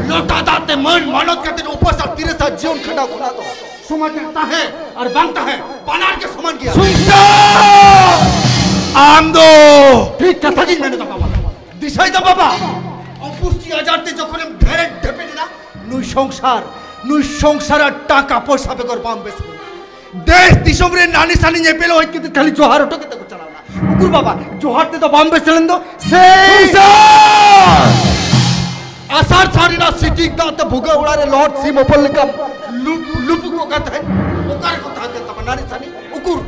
ᱞᱚᱴᱟ ᱫᱟᱜ ᱛᱮ ᱢᱟᱹᱱ ᱢᱟᱱᱚᱛ ᱠᱟᱛᱮ ᱩᱯᱟᱹᱥ ᱟᱨ ᱛᱤᱨᱟᱹᱥ ᱟᱨ ᱡᱤᱭᱚᱱ ᱠᱷᱟᱸᱰᱟᱣ ᱠᱷᱚᱱᱟᱜ ᱫᱚ ᱥᱚᱢᱟᱡᱽ ᱨᱮ ᱛᱟᱦᱮᱸ ᱟᱨ ᱵᱟᱝ ᱛᱟᱦᱮᱸ ᱵᱟᱱᱟᱨ ᱜᱮ ᱥᱚᱢᱟᱱ ᱜᱮᱭᱟ᱾ ᱥᱚᱝᱥᱟᱨ! ᱟᱢ ᱫᱚ ᱴᱷᱤᱠ ᱠᱟᱛᱷᱟ ᱜᱤᱧ ᱢᱮᱱ ᱮᱫᱟ ᱵᱟᱵᱟ᱾ ᱫᱤᱥᱟᱹᱭ ᱫᱟ ᱵᱟᱵᱟ, ᱚᱯᱩᱥᱴᱤ ᱟᱡᱟᱨ ᱛᱮ ᱡᱚᱠᱷᱚᱱᱮᱢ ᱰᱷᱮᱨᱮ ᱰᱷᱮᱯᱮ ᱞᱮᱱᱟ, ᱱᱩᱭ ᱥᱚᱝᱥᱟᱨ, ᱱᱩᱭ ᱥᱚᱝᱥᱟᱨ ᱟᱨ ᱴᱟᱠᱟ ᱯᱚᱭᱥᱟ ᱵᱮᱜᱚᱨ ᱵᱟᱢ ᱵᱮᱥ ᱞᱮᱱᱟ᱾ ᱫᱮᱥ ᱫᱤᱥᱚᱢ ᱨᱮ ᱱᱟᱹᱱᱤ ᱥᱟᱹᱱᱤ ᱧᱮᱯᱮᱞ ᱦᱩᱭ ᱠᱟᱛᱮ ᱠᱷᱟᱹᱞᱤ ᱡᱚᱦᱟᱨ ᱦᱚᱴᱚ ᱠᱟᱛᱮ ᱠᱚ ᱪᱟᱞᱟᱣ ᱮᱱᱟ᱾ ᱩᱠᱩᱨ ᱵᱟᱵᱟ, ᱡᱚᱦᱟᱨ ᱛᱮᱫᱚ ᱵᱟᱢ ᱵᱮᱥ ᱞᱮᱱ ᱫᱚ? ᱥᱮᱭ ᱥᱚᱝᱥᱟᱨ! ᱟᱥᱟᱲ ᱥᱟᱱ ᱨᱮᱱᱟᱜ ᱥᱤᱴᱤᱝ ᱫᱟᱜ ᱛᱮ ᱵᱷᱩᱜᱟᱹᱜ ᱚᱲᱟᱜ ᱨᱮ ᱞᱚᱦᱚᱫ ᱥᱤᱢ ᱦᱚᱯᱚᱱ ᱞᱮᱠᱟᱢ ᱞᱩᱯ-, ᱞᱩᱯᱩᱜ ᱠᱚᱜ ᱠᱟᱱ ᱛᱟᱦᱮᱸᱫ᱾ ᱚᱠᱟ ᱨᱮᱠᱚ ᱛᱟᱦᱮᱸ ᱠᱟᱱ ᱛᱟᱢᱟ ᱱᱟᱹᱱᱤ ᱥᱟᱹᱱᱤ? ᱩᱠᱩᱨ,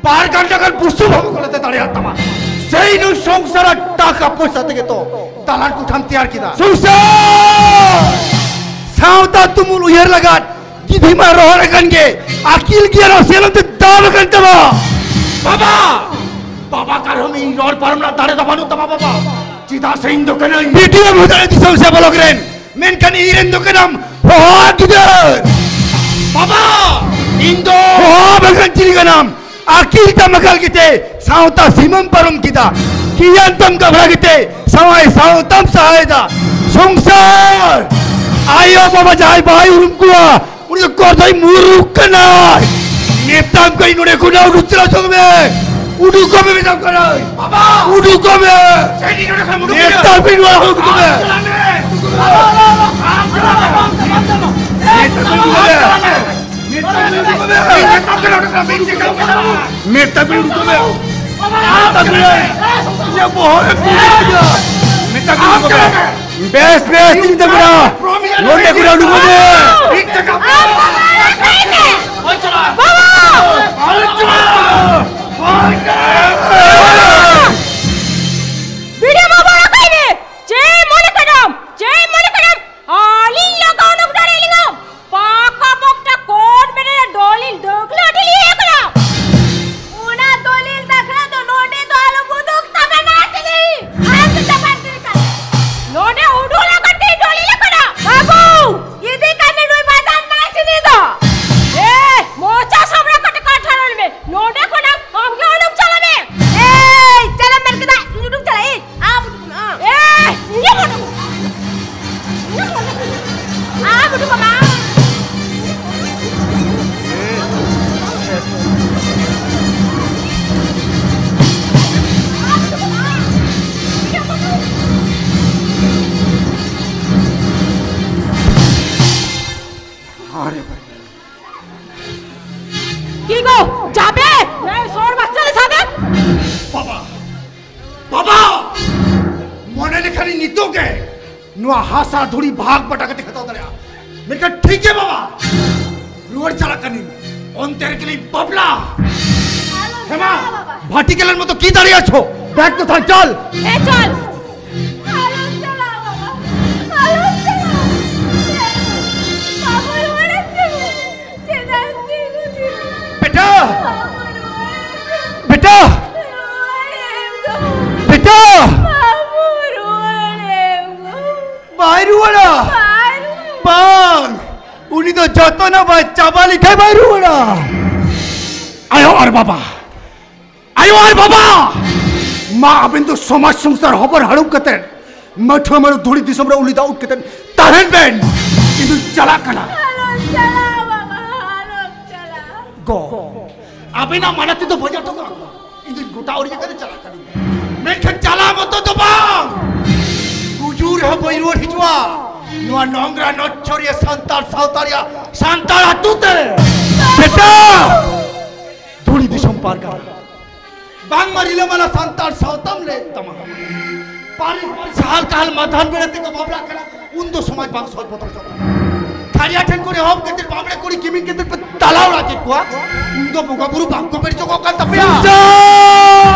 ᱵᱟᱨ ᱜᱷᱚᱱᱴᱟ ᱜᱟᱱ ᱵᱩᱥᱩᱵ ᱦᱚᱸ ᱵᱟᱠᱚ ᱞᱟᱫᱮ ᱫᱟᱲᱮᱭᱟᱜ ᱛᱟᱢᱟ᱾ ᱥᱮᱭ ᱱᱩᱭ ᱥᱚᱝᱥᱟᱨ ᱟᱨ ᱴᱟᱠᱟ ᱯᱚᱭᱥᱟ ᱛᱮᱜᱮ ᱛᱚ ᱫᱟᱞᱟᱱ ᱠᱚᱴᱷᱟᱢ ᱛᱮᱭᱟᱨ ᱠᱮᱫᱟ᱾ ᱥᱚᱝᱥᱟᱨ! ᱥᱟᱶᱛᱟ ᱛᱩᱢᱩᱞ ᱩᱭᱦᱟᱹᱨ ᱞᱟᱜᱟᱫ ᱜᱤᱫᱷᱤ ᱢᱟ ᱨᱚᱦᱚᱲ ᱟᱠᱟᱱ ᱜᱮ, ᱟᱹᱠᱤᱞ ᱜᱮᱭᱟᱱ ᱟᱨ ᱥᱮᱞᱚᱢ ᱛᱮ ᱫᱟᱞ ᱟᱠᱟᱱ ᱛᱟᱢᱟ᱾ ᱵᱟᱵᱟ! ᱵᱟᱵᱟ, ᱠᱟᱨᱚᱱ ᱤᱧ ᱨᱚᱲ ᱯᱟᱨᱚᱢ ᱨᱮᱱᱟᱜ ᱫᱟᱲᱮ ᱫᱚ ᱵᱟᱹᱱᱩᱜ ᱛᱟᱢᱟ ᱵᱟᱵᱟ, ᱪᱮᱫᱟᱜ ᱥᱮ ᱤᱧ ᱫᱚ ᱠᱟᱹᱱᱟᱹᱧ ᱵᱤᱴᱤ ᱮᱢ ᱦᱩᱭ ᱫᱟᱲᱮᱭᱟᱜ ᱫᱤᱥᱚᱢ ᱥᱮ ᱵᱞᱚᱠ ᱨᱮᱱ, ᱢᱮᱱᱠᱷᱟᱱ ᱤᱧ ᱨᱮᱱ ᱫᱚ ᱠᱟᱱᱟᱢ ᱦᱚᱦᱚ ᱜᱤᱫᱟᱹᱨ᱾ ᱵᱟᱵᱟ, ᱤᱧ ᱫᱚ ᱦᱚᱦᱚ ᱵᱟᱝᱠᱷᱟᱱ ᱪᱤᱞᱤ ᱠᱟᱱᱟᱢ? ᱟᱹᱠᱤᱞ ᱛᱟᱢ ᱟᱠᱟᱞ ᱜᱮᱛᱮ ᱥᱟᱶᱛᱟ ᱥᱤᱢᱟᱹᱢ ᱯᱟᱨᱚᱢ ᱠᱮᱫᱟ, ᱜᱮᱭᱟᱱ ᱛᱟᱢ ᱜᱟᱵᱷᱲᱟ ᱜᱮᱛᱮ ᱥᱟᱶᱟᱭ ᱥᱟᱶᱛᱟᱢ ᱥᱟᱦᱟᱭᱮᱫᱟ᱾ ᱥᱚᱝᱥᱟᱨ! ᱟᱭᱳ ᱵᱟᱵᱟ ᱡᱟᱦᱟᱸᱭ ᱵᱟᱭ ᱩᱨᱩᱢ ᱠᱚᱣᱟ, ᱩᱱᱤ ᱫᱚ ᱚᱠᱚᱭ ᱫᱚᱭ ᱢᱩᱨᱩᱠ ᱠᱟᱱᱟᱭ᱾ ᱢᱮᱛᱟᱢ ᱠᱟᱹᱱᱟᱹᱧ ᱱᱚᱰᱮ ᱠᱷᱚᱱᱟᱜ ᱩᱰᱩᱠ ᱪᱟᱞᱟᱣ ᱦᱚᱪᱚ ᱢᱮ᱾ ᱩᱰᱩᱠᱚᱜ ᱢᱮ ᱢᱮᱛᱟᱢ ᱠᱟᱱᱟᱹᱧ᱾ ᱵᱟᱵᱟ! ᱩᱰᱩᱠᱚᱜ ᱢᱮ᱾ ᱪᱮᱫ ᱤᱧ ᱱᱚᱰᱮ ᱠᱷᱚᱱ ᱩᱰᱩᱠ ᱢᱮᱛᱟᱢ ᱠᱟᱹᱱᱟᱹᱧ ᱱᱚᱰᱮ ᱠᱷᱚᱱ ᱩᱰᱩᱠᱚᱜ ᱢᱮ᱾ ᱟᱢ ᱪᱟᱞᱟᱜ ᱢᱮ᱾ ᱢᱮᱛᱟᱢ ᱠᱟᱹᱱᱟᱹᱧ ᱩᱰᱩᱠᱚᱜ ᱢᱮ᱾ ᱢᱮᱛᱟᱢ ᱠᱟᱹᱱᱟᱹᱧ ᱩᱰᱩᱠᱚᱜ ᱢᱮ᱾ ᱢᱮᱛᱟᱢ ᱠᱟᱹᱱᱟᱹᱧ ᱩᱰᱩᱠᱚᱜ ᱢᱮ᱾ ᱢᱮᱛᱟᱢ ᱠᱟᱹᱱᱟᱹᱧ ᱩᱰᱩᱠᱚᱜ ᱢᱮ᱾ ᱢᱮᱛᱟᱢ ᱠᱟᱹᱱᱟᱹᱧ᱾ ᱤᱧᱟᱹᱜ ᱵᱚᱦᱚᱜ ᱮ ᱯᱩᱨᱟᱹ ᱠᱮᱫᱟ᱾ ᱢᱮᱛᱟᱢ ᱠᱟᱹᱱᱟᱹᱧ ᱩᱰᱩᱠᱚᱜ ᱢᱮ᱾ ᱵᱮᱥ, ᱵᱮᱥ, ᱤᱧ ᱛᱮ ᱵᱮᱲᱟ᱾ ᱱᱚᱰᱮ ᱠᱷᱚᱱᱟᱜ ᱩᱰᱩᱠᱚᱜ ᱢᱮ᱾ ᱵᱟᱵᱟ! ᱵᱤᱰᱤᱭᱳ ᱵᱟᱵᱟ, ᱚᱰᱚᱠ ᱠᱟᱭ ᱢᱮ᱾ ᱪᱮᱫ ᱢᱚᱱᱮ ᱠᱟᱫᱟᱢ? ᱱᱚᱣᱟ ᱦᱟᱥᱟ ᱫᱷᱩᱲᱤ ᱵᱷᱟᱜᱽ ᱵᱟᱴᱟ ᱠᱟᱛᱮ ᱦᱟᱛᱟᱣ ᱫᱟᱲᱮᱭᱟᱜᱼᱟ᱾ ᱢᱮᱱᱠᱷᱟᱱ ᱴᱷᱤᱠ ᱜᱮᱭᱟ ᱵᱟᱵᱟ, ᱨᱩᱣᱟᱹᱲ ᱪᱟᱞᱟᱜ ᱠᱟᱹᱱᱟᱹᱧ᱾ ᱚᱱᱛᱮ ᱨᱮᱜᱮ ᱞᱤᱧ ᱵᱟᱯᱞᱟ᱾ ᱟᱞᱚᱢ ᱦᱮᱢᱟ, ᱪᱟᱞᱟᱜᱼᱟ ᱵᱟᱵᱟ᱾ ᱵᱷᱟᱴᱤ ᱠᱮᱞᱮᱱ ᱢᱚᱛᱚ ᱠᱤ ᱫᱟᱲᱮᱭᱟᱜ ᱪᱷᱚ? ᱵᱮᱜᱽ ᱠᱚ ᱛᱷᱟᱱ ᱪᱚᱞ᱾ ᱮ ᱪᱚᱞ᱾ ᱟᱞᱚᱢ ᱪᱟᱞᱟᱜᱼᱟ ᱵᱟᱵᱟ, ᱟᱞᱚᱢ ᱪᱟᱞᱟᱜᱼᱟ᱾ ᱵᱟᱵᱩ ᱨᱩᱣᱟᱹᱲᱮᱢ ᱪᱮᱫ? ᱪᱮᱫᱟᱜ ᱛᱤᱸᱜᱩ ᱛᱷᱤᱨ? ᱵᱮᱴᱟ! ᱵᱟᱵᱩ ᱨᱩᱣᱟᱹᱲᱮᱢ ᱪᱮᱫ? ᱵᱮᱴᱟ! ᱨᱩᱣᱟᱹᱲᱮᱢ ᱫᱚ᱾ ᱵᱮᱴᱟ! ᱵᱟᱵᱩ ᱨᱩᱣᱟᱹᱲᱮᱢ ᱫᱚ᱾ ᱵᱟᱭ ᱨᱩᱣᱟᱹᱲᱟ᱾ ᱵᱟᱭ ᱨᱩᱣᱟᱹᱲᱟ᱾ ᱵᱟᱝ, ᱩᱱᱤ ᱫᱚ ᱡᱚᱛᱚᱱᱟᱜ ᱵᱟᱭ ᱪᱟᱵᱟ ᱞᱮᱠᱷᱟᱱ ᱵᱟᱭ ᱨᱩᱣᱟᱹᱲᱟ᱾ ᱟᱭᱳ ᱟᱨ ᱵᱟᱵᱟ, ᱟᱭᱳ ᱟᱨ ᱵᱟᱵᱟ, ᱢᱟ ᱟᱵᱮᱱ ᱫᱚ ᱥᱚᱢᱟᱡᱽ ᱥᱚᱝᱥᱟᱨ ᱦᱚᱵᱚᱨ ᱦᱟᱹᱲᱩᱵ ᱠᱟᱛᱮ ᱢᱟᱹᱴᱷᱩᱣᱟᱹ ᱢᱟᱹᱲᱩ ᱫᱷᱩᱲᱤ ᱫᱤᱥᱚᱢ ᱨᱮ ᱩᱞᱤ ᱫᱟᱜ ᱩᱫ ᱠᱟᱛᱮ ᱛᱟᱦᱮᱱ ᱵᱮᱱ᱾ ᱤᱧ ᱫᱚᱧ ᱪᱟᱞᱟᱜ ᱠᱟᱱᱟ᱾ ᱟᱞᱚᱢ ᱪᱟᱞᱟᱜᱼᱟ ᱵᱟᱵᱟ, ᱟᱞᱚᱢ ᱪᱟᱞᱟᱜᱼᱟ᱾ ᱜᱚ, ᱟᱵᱮᱱᱟᱜ ᱢᱟᱱᱟ ᱛᱮᱫᱚ ᱵᱟᱹᱧ ᱟᱴᱚᱠᱚᱜᱼᱟ ᱜᱚ᱾ ᱤᱧ ᱫᱚᱧ ᱜᱚᱴᱟ ᱩᱨᱤᱡ ᱟᱠᱟᱫᱟ, ᱪᱟᱞᱟᱜ ᱠᱟᱹᱱᱟᱹᱧ᱾ ᱢᱮᱱᱠᱷᱟᱱ ᱪᱟᱞᱟᱣ ᱢᱚᱛᱚ ᱫᱚ ᱵᱟᱝ, ᱜᱩᱡᱩᱜ ᱨᱮᱦᱚᱸ ᱵᱟᱹᱧ ᱨᱩᱣᱟᱹᱲ ᱦᱤᱡᱩᱜᱼᱟ ᱱᱚᱣᱟ ᱱᱚᱝᱨᱟ ᱱᱚᱪᱪᱷᱚᱨᱤᱭᱟᱹ ᱥᱟᱱᱛᱟᱲ ᱥᱟᱶᱛᱟ ᱨᱮᱭᱟᱜ ᱥᱟᱱᱛᱟᱲ ᱟᱹᱛᱩ ᱛᱮ᱾ ᱵᱮᱴᱟ! ᱫᱷᱩᱲᱤ ᱫᱤᱥᱚᱢ ᱯᱟᱨᱜᱟᱱᱟ, ᱵᱟᱝᱢᱟ ᱨᱤᱞᱟᱹᱢᱟᱞᱟ ᱥᱟᱱᱛᱟᱲ ᱥᱟᱶᱛᱟᱢ ᱞᱮ ᱛᱟᱢᱟ᱾ ᱯᱟᱹᱨᱤᱥ ᱯᱟᱹᱨᱤᱥ ᱦᱟᱞ ᱠᱟᱦᱟᱞ ᱢᱟᱫᱷᱟᱱ ᱵᱮᱲᱟ ᱛᱮᱠᱚ ᱵᱟᱯᱞᱟᱜ ᱠᱟᱱᱟ, ᱩᱱ ᱫᱚ ᱥᱚᱢᱟᱡᱽ ᱵᱟᱝ ᱥᱚᱡᱽ ᱵᱚᱫᱚᱞ ᱪᱟᱵᱟᱜ ᱠᱟᱱᱟ᱾ ᱠᱷᱟᱲᱤᱭᱟ ᱴᱷᱮᱱ ᱠᱚᱨᱮ ᱦᱚᱯ ᱠᱟᱛᱮ ᱵᱟᱢᱲᱮ ᱠᱩᱲᱤ ᱠᱤᱢᱤᱱ ᱠᱟᱛᱮ ᱯᱮ ᱛᱟᱞᱟ ᱚᱲᱟᱜ ᱠᱮᱫ ᱠᱚᱣᱟ, ᱩᱱ ᱫᱚ ᱵᱚᱸᱜᱟ ᱵᱩᱨᱩ ᱵᱟᱝ ᱠᱚ ᱵᱮᱨ ᱦᱚᱪᱚ ᱠᱚ ᱠᱟᱱ ᱛᱟᱯᱮᱭᱟ᱾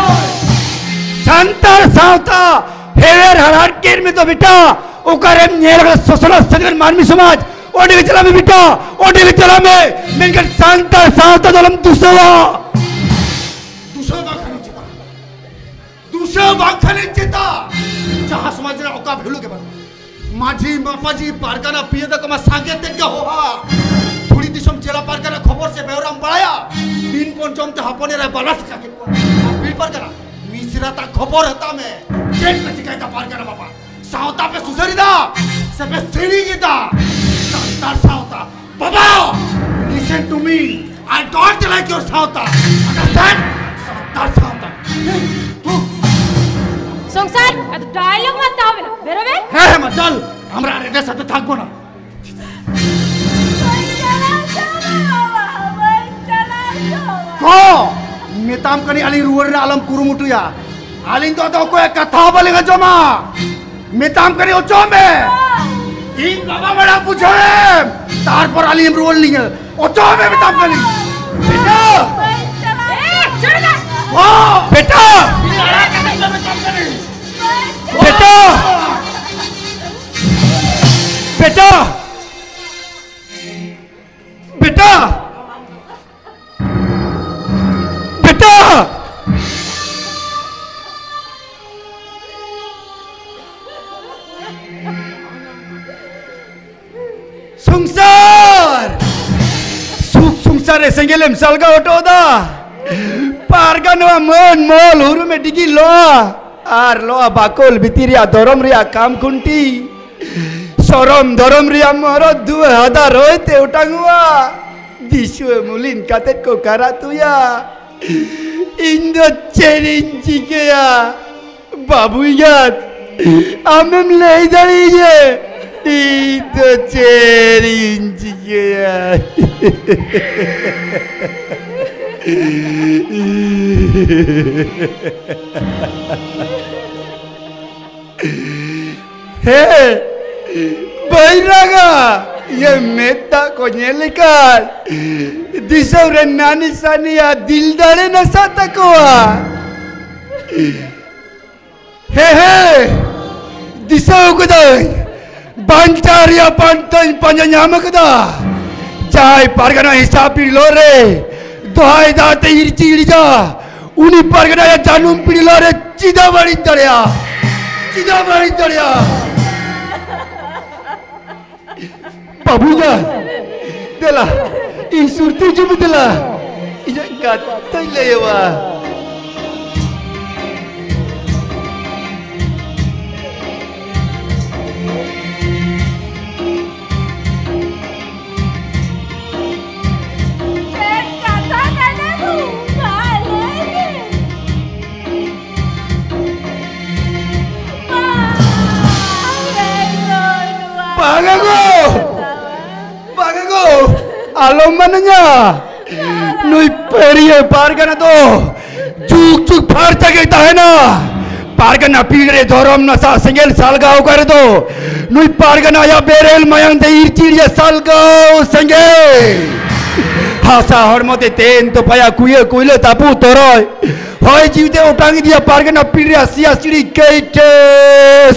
ᱥᱟᱱᱛᱟᱲ ᱥᱟᱶᱛᱟ ᱦᱮᱣᱮᱨ ᱦᱟᱲᱦᱟᱫ ᱠᱮᱫ ᱢᱮ ᱫᱚ ᱵᱮᱴᱟ, ᱚᱠᱟᱨᱮᱢ ᱧᱮᱞ ᱟᱠᱟᱫᱟ ᱥᱚᱥᱱᱚᱜ ᱥᱟᱹᱫᱷᱤᱱ ᱢᱟᱹᱱᱢᱤ ᱥᱚᱢᱟᱡᱽ? ᱚᱸᱰᱮ ᱜᱮ ᱪᱟᱞᱟᱜ ᱢᱮ ᱵᱮᱴᱟ, ᱚᱸᱰᱮ ᱜᱮ ᱪᱟᱞᱟᱜ ᱢᱮ, ᱢᱮᱱᱠᱷᱟᱱ ᱥᱟᱱᱛᱟᱲ ᱥᱟᱶᱛᱟ ᱫᱚ ᱟᱞᱚᱢ ᱫᱩᱥᱟᱹᱣᱟ᱾ ᱫᱩᱥᱟᱹᱣ ᱵᱟᱝ ᱠᱷᱟᱱᱤᱧ ᱪᱮᱫᱟ, ᱫᱩᱥᱟᱹᱣ ᱵᱟᱝ ᱠᱷᱟᱱᱤᱧ ᱪᱮᱫᱟ, ᱡᱟᱦᱟᱸ ᱥᱚᱢᱟᱡᱽ ᱨᱮ ᱚᱠᱟ ᱵᱷᱮᱞᱩ ᱜᱮ ᱵᱟᱹᱱᱩᱜᱼᱟ᱾ ᱢᱟᱹᱡᱷᱤ ᱢᱟᱯᱟᱡᱷᱤ ᱯᱟᱨᱜᱟᱱᱟ ᱯᱤᱭᱟᱹ ᱛᱟᱠᱚ ᱢᱟ ᱥᱟᱸᱜᱮ ᱛᱮᱫ ᱜᱮ ᱦᱚᱦᱟ᱾ ᱫᱷᱩᱲᱤ ᱫᱤᱥᱚᱢ ᱡᱮᱞᱟ ᱯᱟᱨᱜᱟᱱᱟ ᱠᱷᱚᱵᱚᱨ ᱥᱮ ᱵᱮᱣᱨᱟᱢ ᱵᱟᱲᱟᱭᱟ? ᱵᱤᱱ ᱯᱚᱧᱪᱚᱢ ᱛᱮ ᱦᱚᱯᱚᱱ ᱮᱨᱟᱭ ᱵᱟᱞᱟ ᱥᱮᱪᱟ ᱠᱮᱫ ᱠᱚᱣᱟ᱾ ᱟᱨ ᱵᱤᱨ ᱯᱟᱨᱜᱟᱱᱟ ᱢᱤᱥᱨᱟ ᱛᱟ ᱠᱷᱚᱵᱚᱨ ᱦᱟᱛᱟᱣ ᱢᱮ᱾ ᱪᱮᱫ ᱯᱮ ᱪᱤᱠᱟᱹᱭᱮᱫᱟ ᱯᱟᱨᱜᱟᱱᱟ ᱵᱟᱵᱟ? ᱥᱟᱶᱛᱟ ᱯᱮ ᱥᱩᱥᱟᱹᱨ ᱮᱫᱟ ᱥᱮ ᱯᱮ ᱥᱤᱲᱤᱡ ᱮᱫᱟ? ᱥᱟᱱᱛᱟᱲ ᱥᱟᱶᱛᱟ ᱵᱟᱵᱟ, listen to me. I don't like your ᱥᱟᱶᱛᱟ. Understand? ᱥᱟᱱᱛᱟᱲ ᱥᱟᱶᱛᱟ. সংসার এত ডায়লগ মারতে হবে না, বেরোবে। হ্যাঁ হ্যাঁ মা, চল, আমরা আর এদের সাথে থাকবো না। ᱠᱚ ᱢᱮᱛᱟᱢ ᱠᱟᱹᱱᱟᱹᱧ, ᱟᱹᱞᱤᱧ ᱨᱩᱣᱟᱹᱲ ᱨᱮ ᱟᱞᱚᱢ ᱠᱩᱨᱩᱢᱩᱴᱩᱭᱟ᱾ ᱟᱹᱞᱤᱧ ᱫᱚ ᱟᱫᱚ ᱚᱠᱚᱭᱟᱜ ᱠᱟᱛᱷᱟ ᱦᱚᱸ ᱵᱟᱹᱞᱤᱧ ᱟᱸᱡᱚᱢᱟ᱾ ᱢᱮᱛᱟᱢ ᱠᱟᱹᱱᱟᱹᱧ ᱚᱪᱚᱜ ᱢᱮ᱾ ᱤᱧ ᱵᱟᱵᱟ ᱢᱟᱲᱟᱝ ᱵᱩᱡᱷᱟᱹᱣ ᱮᱢ, ᱛᱟᱨᱯᱚᱨ ᱟᱞᱤᱧ ᱮᱢ ᱨᱩᱣᱟᱹᱲ ᱞᱤᱧᱟᱹ᱾ ᱚᱪᱚᱜ ᱢᱮ ᱢᱮᱛᱟᱢ ᱠᱟᱹᱱᱟᱹᱧ᱾ ᱵᱮᱴᱟ! ᱵᱮᱴᱟ! ᱵᱮᱴᱟ! ᱵᱮᱴᱟ! ᱵᱮᱴᱟ! ᱵᱮᱴᱟ! ᱥᱚᱝᱥᱟᱨ! ᱥᱩᱠ ᱥᱚᱝᱥᱟᱨ ᱨᱮ ᱥᱮᱸᱜᱮᱞ ᱮᱢ ᱥᱟᱞᱜᱟᱣ ᱦᱚᱴᱚ ᱫᱟ᱾ ᱯᱟᱨᱜᱟᱱᱟ ᱢᱟᱹᱱ ᱢᱚᱞ ᱦᱩᱨᱩᱢᱮ ᱰᱤᱜᱤ ᱞᱚᱜᱼᱟ᱾ ᱟᱨ ᱞᱚᱜᱼᱟ ᱵᱟᱠᱚᱞ ᱵᱷᱤᱛᱤᱨ ᱨᱮᱭᱟᱜ ᱫᱚᱨᱚᱢ ᱨᱮᱭᱟᱜ ᱠᱟᱢ ᱠᱷᱩᱱᱴᱤ᱾ ᱥᱚᱨᱚᱢ ᱫᱚᱨᱚᱢ ᱨᱮᱭᱟᱜ ᱢᱚᱨᱚᱛ ᱫᱩᱣᱟᱹ ᱦᱟᱫᱟ ᱨᱚᱭ ᱛᱮ ᱚᱴᱟᱝᱚᱜᱼᱟ᱾ ᱫᱤᱥᱩᱣᱟᱹ ᱢᱩᱞᱤᱱ ᱠᱟᱛᱮᱫ ᱠᱚ ᱠᱟᱨᱟᱛᱩᱭᱟ᱾ ᱤᱧ ᱫᱚ ᱪᱮᱫ ᱤᱧ ᱪᱤᱠᱟᱹᱭᱟ? ᱵᱟᱹᱵᱩ ᱮᱸᱜᱟᱛ, ᱟᱢᱮᱢ ᱞᱟᱹᱭ ᱫᱟᱲᱮᱭᱟᱹᱧᱟᱹ? ᱤᱧ ᱫᱚ ᱪᱮᱫ ᱤᱧ ᱪᱤᱠᱟᱹᱭᱟ? ᱦᱮᱸ, ᱵᱟᱹᱧ ᱨᱟᱜᱟ᱾ ᱤᱧᱟᱹᱜ ᱢᱮᱫ ᱫᱟᱜ ᱠᱚ ᱧᱮᱞ ᱞᱮᱠᱷᱟᱱ ᱫᱤᱥᱚᱢ ᱨᱮᱱ ᱱᱟᱹᱱᱤ ᱥᱟᱹᱱᱤᱭᱟᱜ ᱫᱤᱞ ᱫᱟᱲᱮ ᱱᱟᱥᱟᱜ ᱛᱟᱠᱚᱣᱟ᱾ ᱦᱮᱸ, ᱦᱮᱸ, ᱫᱤᱥᱟᱹ ᱠᱟᱹᱫᱟᱹᱧ᱾ ᱵᱟᱧᱪᱟᱣ ᱨᱮᱭᱟᱜ ᱯᱟᱱᱛᱷᱟᱧ ᱯᱟᱸᱡᱟ ᱧᱟᱢ ᱠᱟᱫᱟ᱾ ᱡᱟᱦᱟᱸᱭ ᱯᱟᱨᱜᱟᱱᱟ ᱦᱤᱥᱟᱹᱵ ᱯᱤᱲᱞᱚ ᱨᱮ ᱫᱚᱦᱟᱭ ᱫᱟᱜ ᱛᱮ ᱤᱨᱪᱤ ᱤᱲᱤᱡᱟ, ᱩᱱᱤ ᱯᱟᱨᱜᱟᱱᱟ ᱭᱟ ᱡᱟᱹᱱᱩᱢ ᱯᱤᱲᱞᱚ ᱨᱮ ᱪᱮᱫᱟᱜ ᱵᱟᱹᱲᱤᱡ ᱫᱟᱲᱮᱭᱟᱜᱼᱟ? ᱪᱮᱫᱟᱜ ᱵᱟᱹᱲᱤᱡ ᱫᱟᱲᱮᱭᱟᱜᱼᱟ? ᱵᱟᱹᱵᱩ ᱮᱸᱜᱟᱛ, ᱫᱮᱞᱟ, ᱤᱧ ᱥᱩᱨ ᱛᱮ ᱦᱤᱡᱩᱜ ᱢᱮ, ᱫᱮᱞᱟ᱾ ᱤᱧᱟᱹᱜ ᱠᱟᱛᱷᱟᱧ ᱞᱟᱹᱭᱟᱢᱟ᱾ ᱪᱮᱫ ᱠᱟᱛᱷᱟ ᱠᱟᱱᱟ ᱜᱳ? ᱢᱟ ᱞᱟᱹᱭ ᱢᱮ᱾ ᱵᱟᱝᱟ ᱜᱳ! ᱵᱟᱝᱟ ᱜᱳ! ᱟᱞᱚᱢ ᱢᱟᱱᱟᱧᱟ᱾ ᱱᱩᱭ ᱯᱟᱹᱨᱤᱭᱟᱹ ᱯᱟᱨᱜᱟᱱᱟ ᱫᱚ ᱡᱩᱜᱽ ᱡᱩᱜᱽ ᱯᱷᱟᱨᱪᱟ ᱜᱮᱭ ᱛᱟᱦᱮᱱᱟ᱾ ᱯᱟᱨᱜᱟᱱᱟ ᱯᱤᱲ ᱨᱮ ᱫᱷᱚᱨᱚᱢ ᱱᱟᱥᱟ ᱥᱮᱸᱜᱮᱞ ᱥᱟᱞᱜᱟᱣ ᱚᱠᱟ ᱨᱮᱫᱚ ᱱᱩᱭ ᱯᱟᱨᱜᱟᱱᱟ ᱟᱭᱟᱜ ᱵᱮᱨᱮᱞ ᱢᱟᱭᱟᱝ ᱛᱮ ᱤᱨᱪᱤᱨ ᱮ ᱥᱟᱞᱜᱟᱣ ᱥᱮᱸᱜᱮᱞ᱾ ᱦᱟᱥᱟ ᱦᱚᱲᱢᱚ ᱛᱮ ᱛᱮᱱ ᱛᱚᱯᱟᱭᱟ ᱠᱩᱭᱟᱹ ᱠᱩᱭᱞᱟᱹ ᱛᱟᱹᱯᱩ ᱛᱚᱨᱚᱡ᱾ ᱦᱚᱭ ᱡᱤᱣᱤ ᱛᱮ ᱚᱴᱟᱝ ᱤᱫᱤᱭᱟ ᱯᱟᱨᱜᱟᱱᱟ ᱯᱤᱲ ᱨᱮᱭᱟᱜ ᱥᱤᱭᱟ ᱥᱤᱲᱤ ᱠᱟᱹᱭᱴᱮ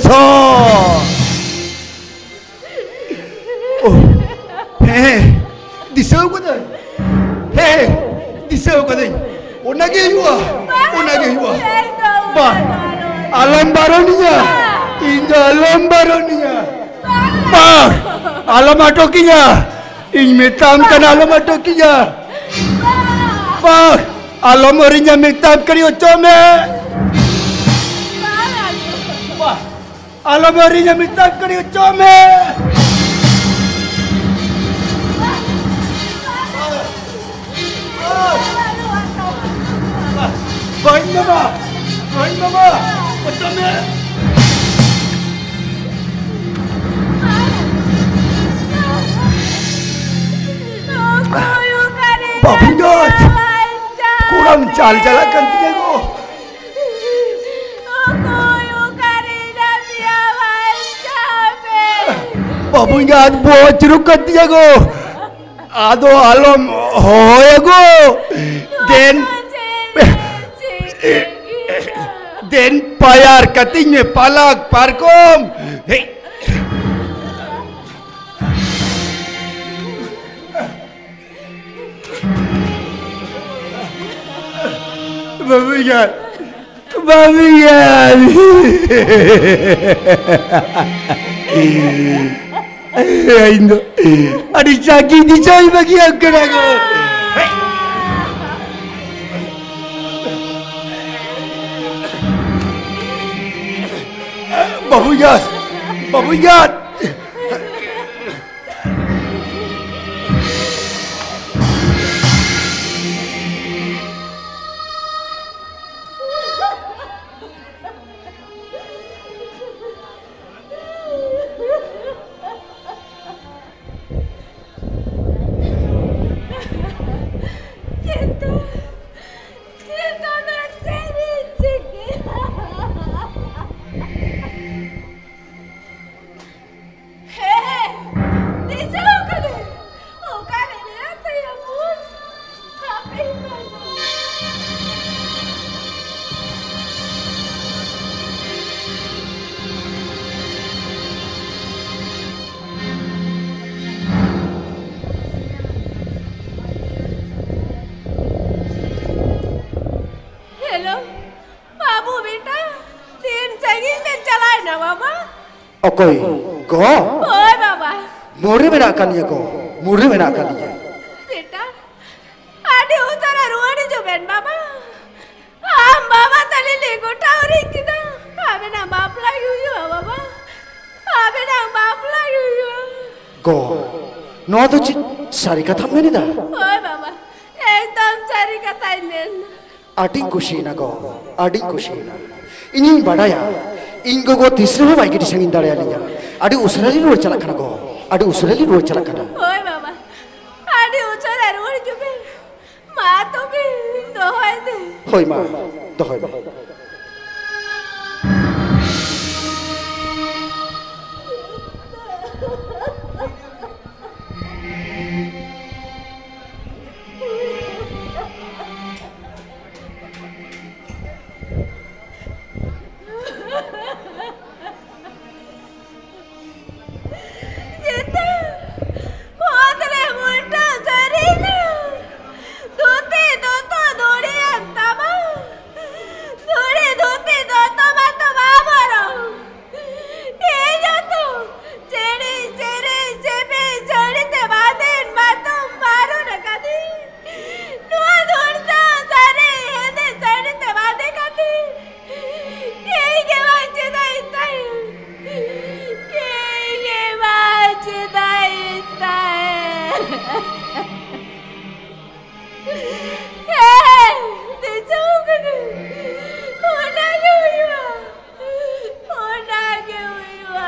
ᱥᱚ᱾ ᱳ, ᱦᱮᱸ, ᱫᱤᱥᱟᱹᱣ ᱠᱟᱫᱟᱹᱧ᱾ ᱦᱮᱸ, ᱫᱤᱥᱟᱹᱣ ᱠᱟᱫᱟᱹᱧ᱾ ᱚᱱᱟᱜᱮ ᱦᱩᱭᱩᱜᱼᱟ, ᱚᱱᱟᱜᱮ ᱦᱩᱭᱩᱜᱼᱟ᱾ ᱵᱟ, ᱟᱞᱚᱢ ᱵᱟᱨᱚᱱᱤᱧᱟ᱾ ᱤᱧ ᱫᱚ ᱟᱞᱚᱢ ᱵᱟᱨᱚᱱᱤᱧᱟ᱾ ᱵᱟ, ᱟᱞᱚᱢ ᱟᱴᱚᱠᱤᱧᱟ᱾ ᱤᱧ ᱢᱮᱛᱟᱢ ᱠᱟᱱᱟ, ᱟᱞᱚᱢ ᱟᱴᱚᱠᱤᱧᱟ᱾ ᱵᱟ, ᱟᱞᱚᱢ ᱟᱹᱨᱤᱧᱟ, ᱢᱮᱛᱟᱢ ᱠᱟᱹᱱᱟᱹᱧ, ᱚᱪᱚᱜ ᱢᱮ᱾ ᱵᱟ, ᱟᱞᱚᱢ ᱟᱹᱨᱤᱧᱟ, ᱢᱮᱛᱟᱢ ᱠᱟᱹᱱᱟᱹᱧ, ᱚᱪᱚᱜ ᱢᱮ᱾ ᱵᱟᱹᱧ ᱵᱟᱵᱟ, ᱵᱟᱹᱧ ᱵᱟᱵᱟ, ᱚᱪᱚᱜ ᱢᱮ᱾ ᱚᱠᱚᱭ ᱚᱠᱟᱨᱮ ᱵᱟᱹᱵᱩ ᱜᱚᱡ᱾ ᱢᱮᱱᱟᱭᱟ ᱵᱟᱧᱪᱟᱣ? ᱠᱚᱲᱟᱢ ᱪᱟᱞ ᱪᱟᱞᱟᱜ ᱠᱟᱱ ᱛᱤᱧᱟ ᱜᱚ᱾ ᱚᱠᱚᱭ ᱚᱠᱟᱨᱮ ᱢᱮᱱᱟᱜ ᱢᱮᱭᱟ ᱵᱟᱧᱪᱟᱣ ᱢᱮ᱾ ᱵᱟᱹᱵᱩ ᱜᱚᱡ ᱵᱚᱦᱚᱜ ᱪᱩᱨᱩᱜ ᱠᱟᱱ ᱛᱤᱧᱟ ᱜᱚ᱾ ᱟᱫᱚ ᱟᱞᱚᱢ ᱦᱚᱦᱚᱭᱟ ᱜᱚ᱾ ᱫᱮᱱ, ᱪᱮᱫ ᱮᱢ ᱪᱤᱠᱟᱹ ᱠᱮᱫᱟ? ᱫᱮᱱ ᱯᱟᱭᱟᱨ ᱠᱟᱹᱛᱤᱧ ᱢᱮ ᱯᱟᱞᱟᱠ ᱯᱟᱨᱠᱚᱢ᱾ ᱦᱮ᱾ ᱵᱟᱹᱵᱩ ᱜᱚᱡ᱾ ᱵᱟᱹᱵᱩ ᱜᱚᱡ᱾ ᱤᱧ ᱫᱚ ᱟᱹᱰᱤ ᱪᱟᱹᱠᱤ ᱫᱤᱥᱟᱹᱭ ᱵᱟᱹᱜᱤᱭᱟᱢ ᱠᱟᱱᱟ ᱜᱚ᱾ ᱵᱟᱹᱵᱩ ᱜᱚᱡ, ᱵᱟᱹᱵᱩ ᱜᱚᱡ᱾ ᱪᱮᱫ ᱫᱚ, ᱪᱮᱫ ᱫᱚ ᱪᱮᱫ ᱤᱧ ᱪᱤᱠᱟᱹᱭᱟ? ᱦᱮᱞᱳ, ᱵᱟᱹᱵᱩ ᱵᱮᱴᱟ, ᱛᱤᱱ ᱥᱟᱺᱜᱤᱧ ᱵᱮᱱ ᱪᱟᱞᱟᱣᱮᱱᱟ ᱵᱟᱵᱟ? ᱚᱠᱚᱭ? ᱜᱚ? ᱦᱳᱭ ᱵᱟᱵᱟ᱾ ᱢᱩᱨᱮ ᱢᱮᱱᱟᱜ ᱟᱠᱟᱫ ᱞᱤᱧᱟ ᱜᱚ, ᱢᱩᱨᱮ ᱢᱮᱱᱟᱜ ᱟᱠᱟᱫ ᱞᱤᱧᱟ᱾ ᱵᱮᱴᱟ, ᱟᱹᱰᱤ ᱩᱥᱟᱹᱨᱟ ᱨᱩᱣᱟᱹᱲ ᱦᱤᱡᱩᱜ ᱵᱮᱱ ᱵᱟᱵᱟ᱾ ᱟᱢ ᱵᱟᱵᱟ ᱛᱟᱹᱞᱤᱧ ᱞᱮ ᱜᱚᱴᱟ ᱩᱨᱤᱡ ᱠᱮᱫᱟ, ᱟᱵᱮᱱᱟᱜ ᱵᱟᱯᱞᱟ ᱜᱮ ᱦᱩᱭᱩᱜᱼᱟ ᱵᱟᱵᱟ, ᱟᱵᱮᱱᱟᱜ ᱵᱟᱯᱞᱟ ᱜᱮ ᱦᱩᱭᱩᱜᱼᱟ᱾ ᱜᱚ, ᱱᱚᱣᱟ ᱫᱚ ᱪᱮᱫ ᱥᱟᱹᱨᱤ ᱠᱟᱛᱷᱟᱢ ᱢᱮᱱ ᱮᱫᱟ? ᱦᱳᱭ ᱵᱟᱵᱟ, ᱮᱠᱫᱚᱢ ᱥᱟᱹᱨᱤ ᱠᱟᱛᱷᱟᱧ ᱢᱮᱱ ᱮᱫᱟ᱾ ᱟᱹᱰᱤᱧ ᱠᱩᱥᱤᱭᱮᱱᱟ ᱜᱚ, ᱟᱹᱰᱤᱧ ᱠᱩᱥᱤᱭᱮᱱᱟ᱾ ᱤᱧᱤᱧ ᱵᱟᱰᱟᱭᱟ, ᱤᱧ ᱜᱚᱜᱚ ᱛᱤᱥ ᱨᱮᱦᱚᱸ ᱵᱟᱭ ᱜᱤᱰᱤ ᱥᱟᱺᱜᱤᱧ ᱫᱟᱲᱮᱭᱟᱞᱤᱧᱟ᱾ ᱟᱹᱰᱤ ᱩᱥᱟᱹᱨᱟ ᱞᱤᱧ ᱨᱩᱣᱟᱹᱲ ᱪᱟᱞᱟᱜ ᱠᱟᱱᱟ ᱜᱚ, ᱟᱹᱰᱤ ᱩᱥᱟᱹᱨᱟ ᱞᱤᱧ ᱨᱩᱣᱟᱹᱲ ᱪᱟᱞᱟᱜ ᱠᱟᱱᱟ᱾ ᱦᱳᱭ ᱵᱟᱵᱟ, ᱟᱹᱰᱤ ᱩᱥᱟᱹᱨᱟ ᱨᱩᱣᱟᱹᱲ ᱦᱤᱡᱩᱜ ᱵᱮᱱ᱾ ᱢᱟ ᱛᱚᱵᱮ, ᱫᱚᱦᱚᱭ ᱫᱟᱹᱧ᱾ ᱦᱳᱭ ᱢᱟ, ᱫᱚᱦᱚᱭ ᱢᱮ᱾ ᱡᱮᱛᱮ ᱚᱛ ᱨᱮ ᱢᱩᱨᱰᱟᱹ ᱥᱟᱹᱨᱤᱭᱮᱱᱟ᱾ ᱫᱷᱩᱛᱤ ᱫᱚᱛᱚ ᱫᱷᱩᱲᱤᱭᱮᱱ ᱛᱟᱢᱟ᱾ ᱫᱷᱩᱲᱤ ᱫᱷᱩᱛᱤ ᱫᱚᱛᱚ ᱢᱟᱛᱚ ᱵᱟᱵᱚᱨᱚ᱾ ᱤᱧ ᱦᱚᱸᱛᱚ ᱪᱮᱬᱮ ᱪᱮᱨᱮ ᱪᱮᱯᱮ ᱪᱟᱹᱲᱤ ᱛᱮ ᱵᱟᱸᱫᱮᱱ ᱢᱟᱛᱚᱢ ᱵᱟᱨᱚᱱ ᱟᱠᱟᱫᱤᱧ᱾ ᱱᱚᱣᱟ ᱫᱷᱚᱲ ᱥᱟᱶ ᱥᱟᱹᱨᱤ ᱦᱮᱸᱫᱮ ᱥᱟᱹᱲᱤ ᱛᱮ ᱵᱟᱸᱫᱮ ᱠᱟᱛᱮ ᱠᱮᱭ ᱜᱮ ᱵᱟᱝ ᱪᱮᱫᱟᱭ ᱛᱟᱭ᱾ ᱠᱮᱭ ᱜᱮ ᱵᱟᱝ ᱪᱮᱫᱟᱭ ᱛᱟᱭ᱾ ᱦᱮᱸ, ᱫᱤᱥᱟᱹᱣ ᱠᱟᱹᱫᱟᱹᱧ᱾ ᱚᱱᱟ ᱜᱮ ᱦᱩᱭᱩᱜᱼᱟ᱾ ᱚᱱᱟ ᱜᱮ ᱦᱩᱭᱩᱜᱼᱟ᱾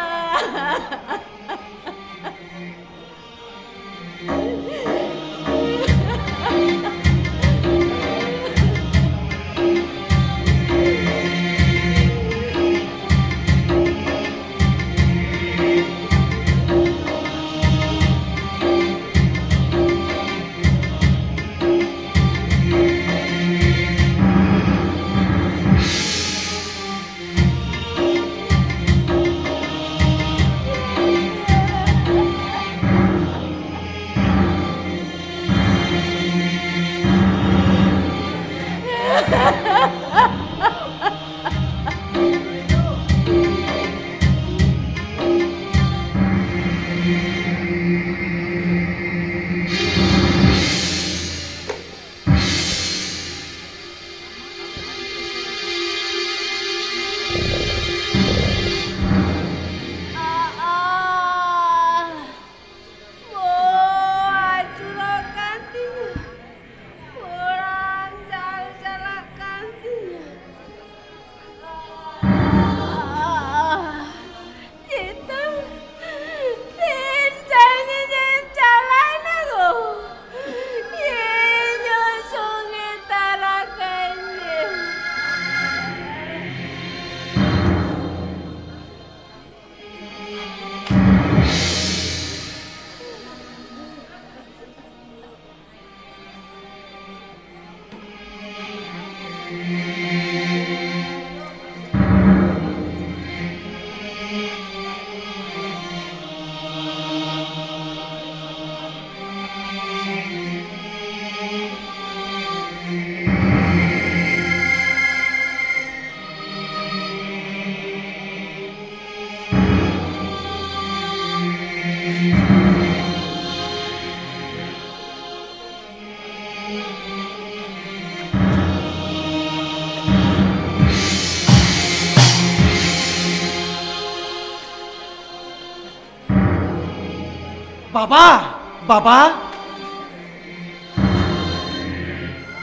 ᱵᱟᱵᱟ! ᱵᱟᱵᱟ!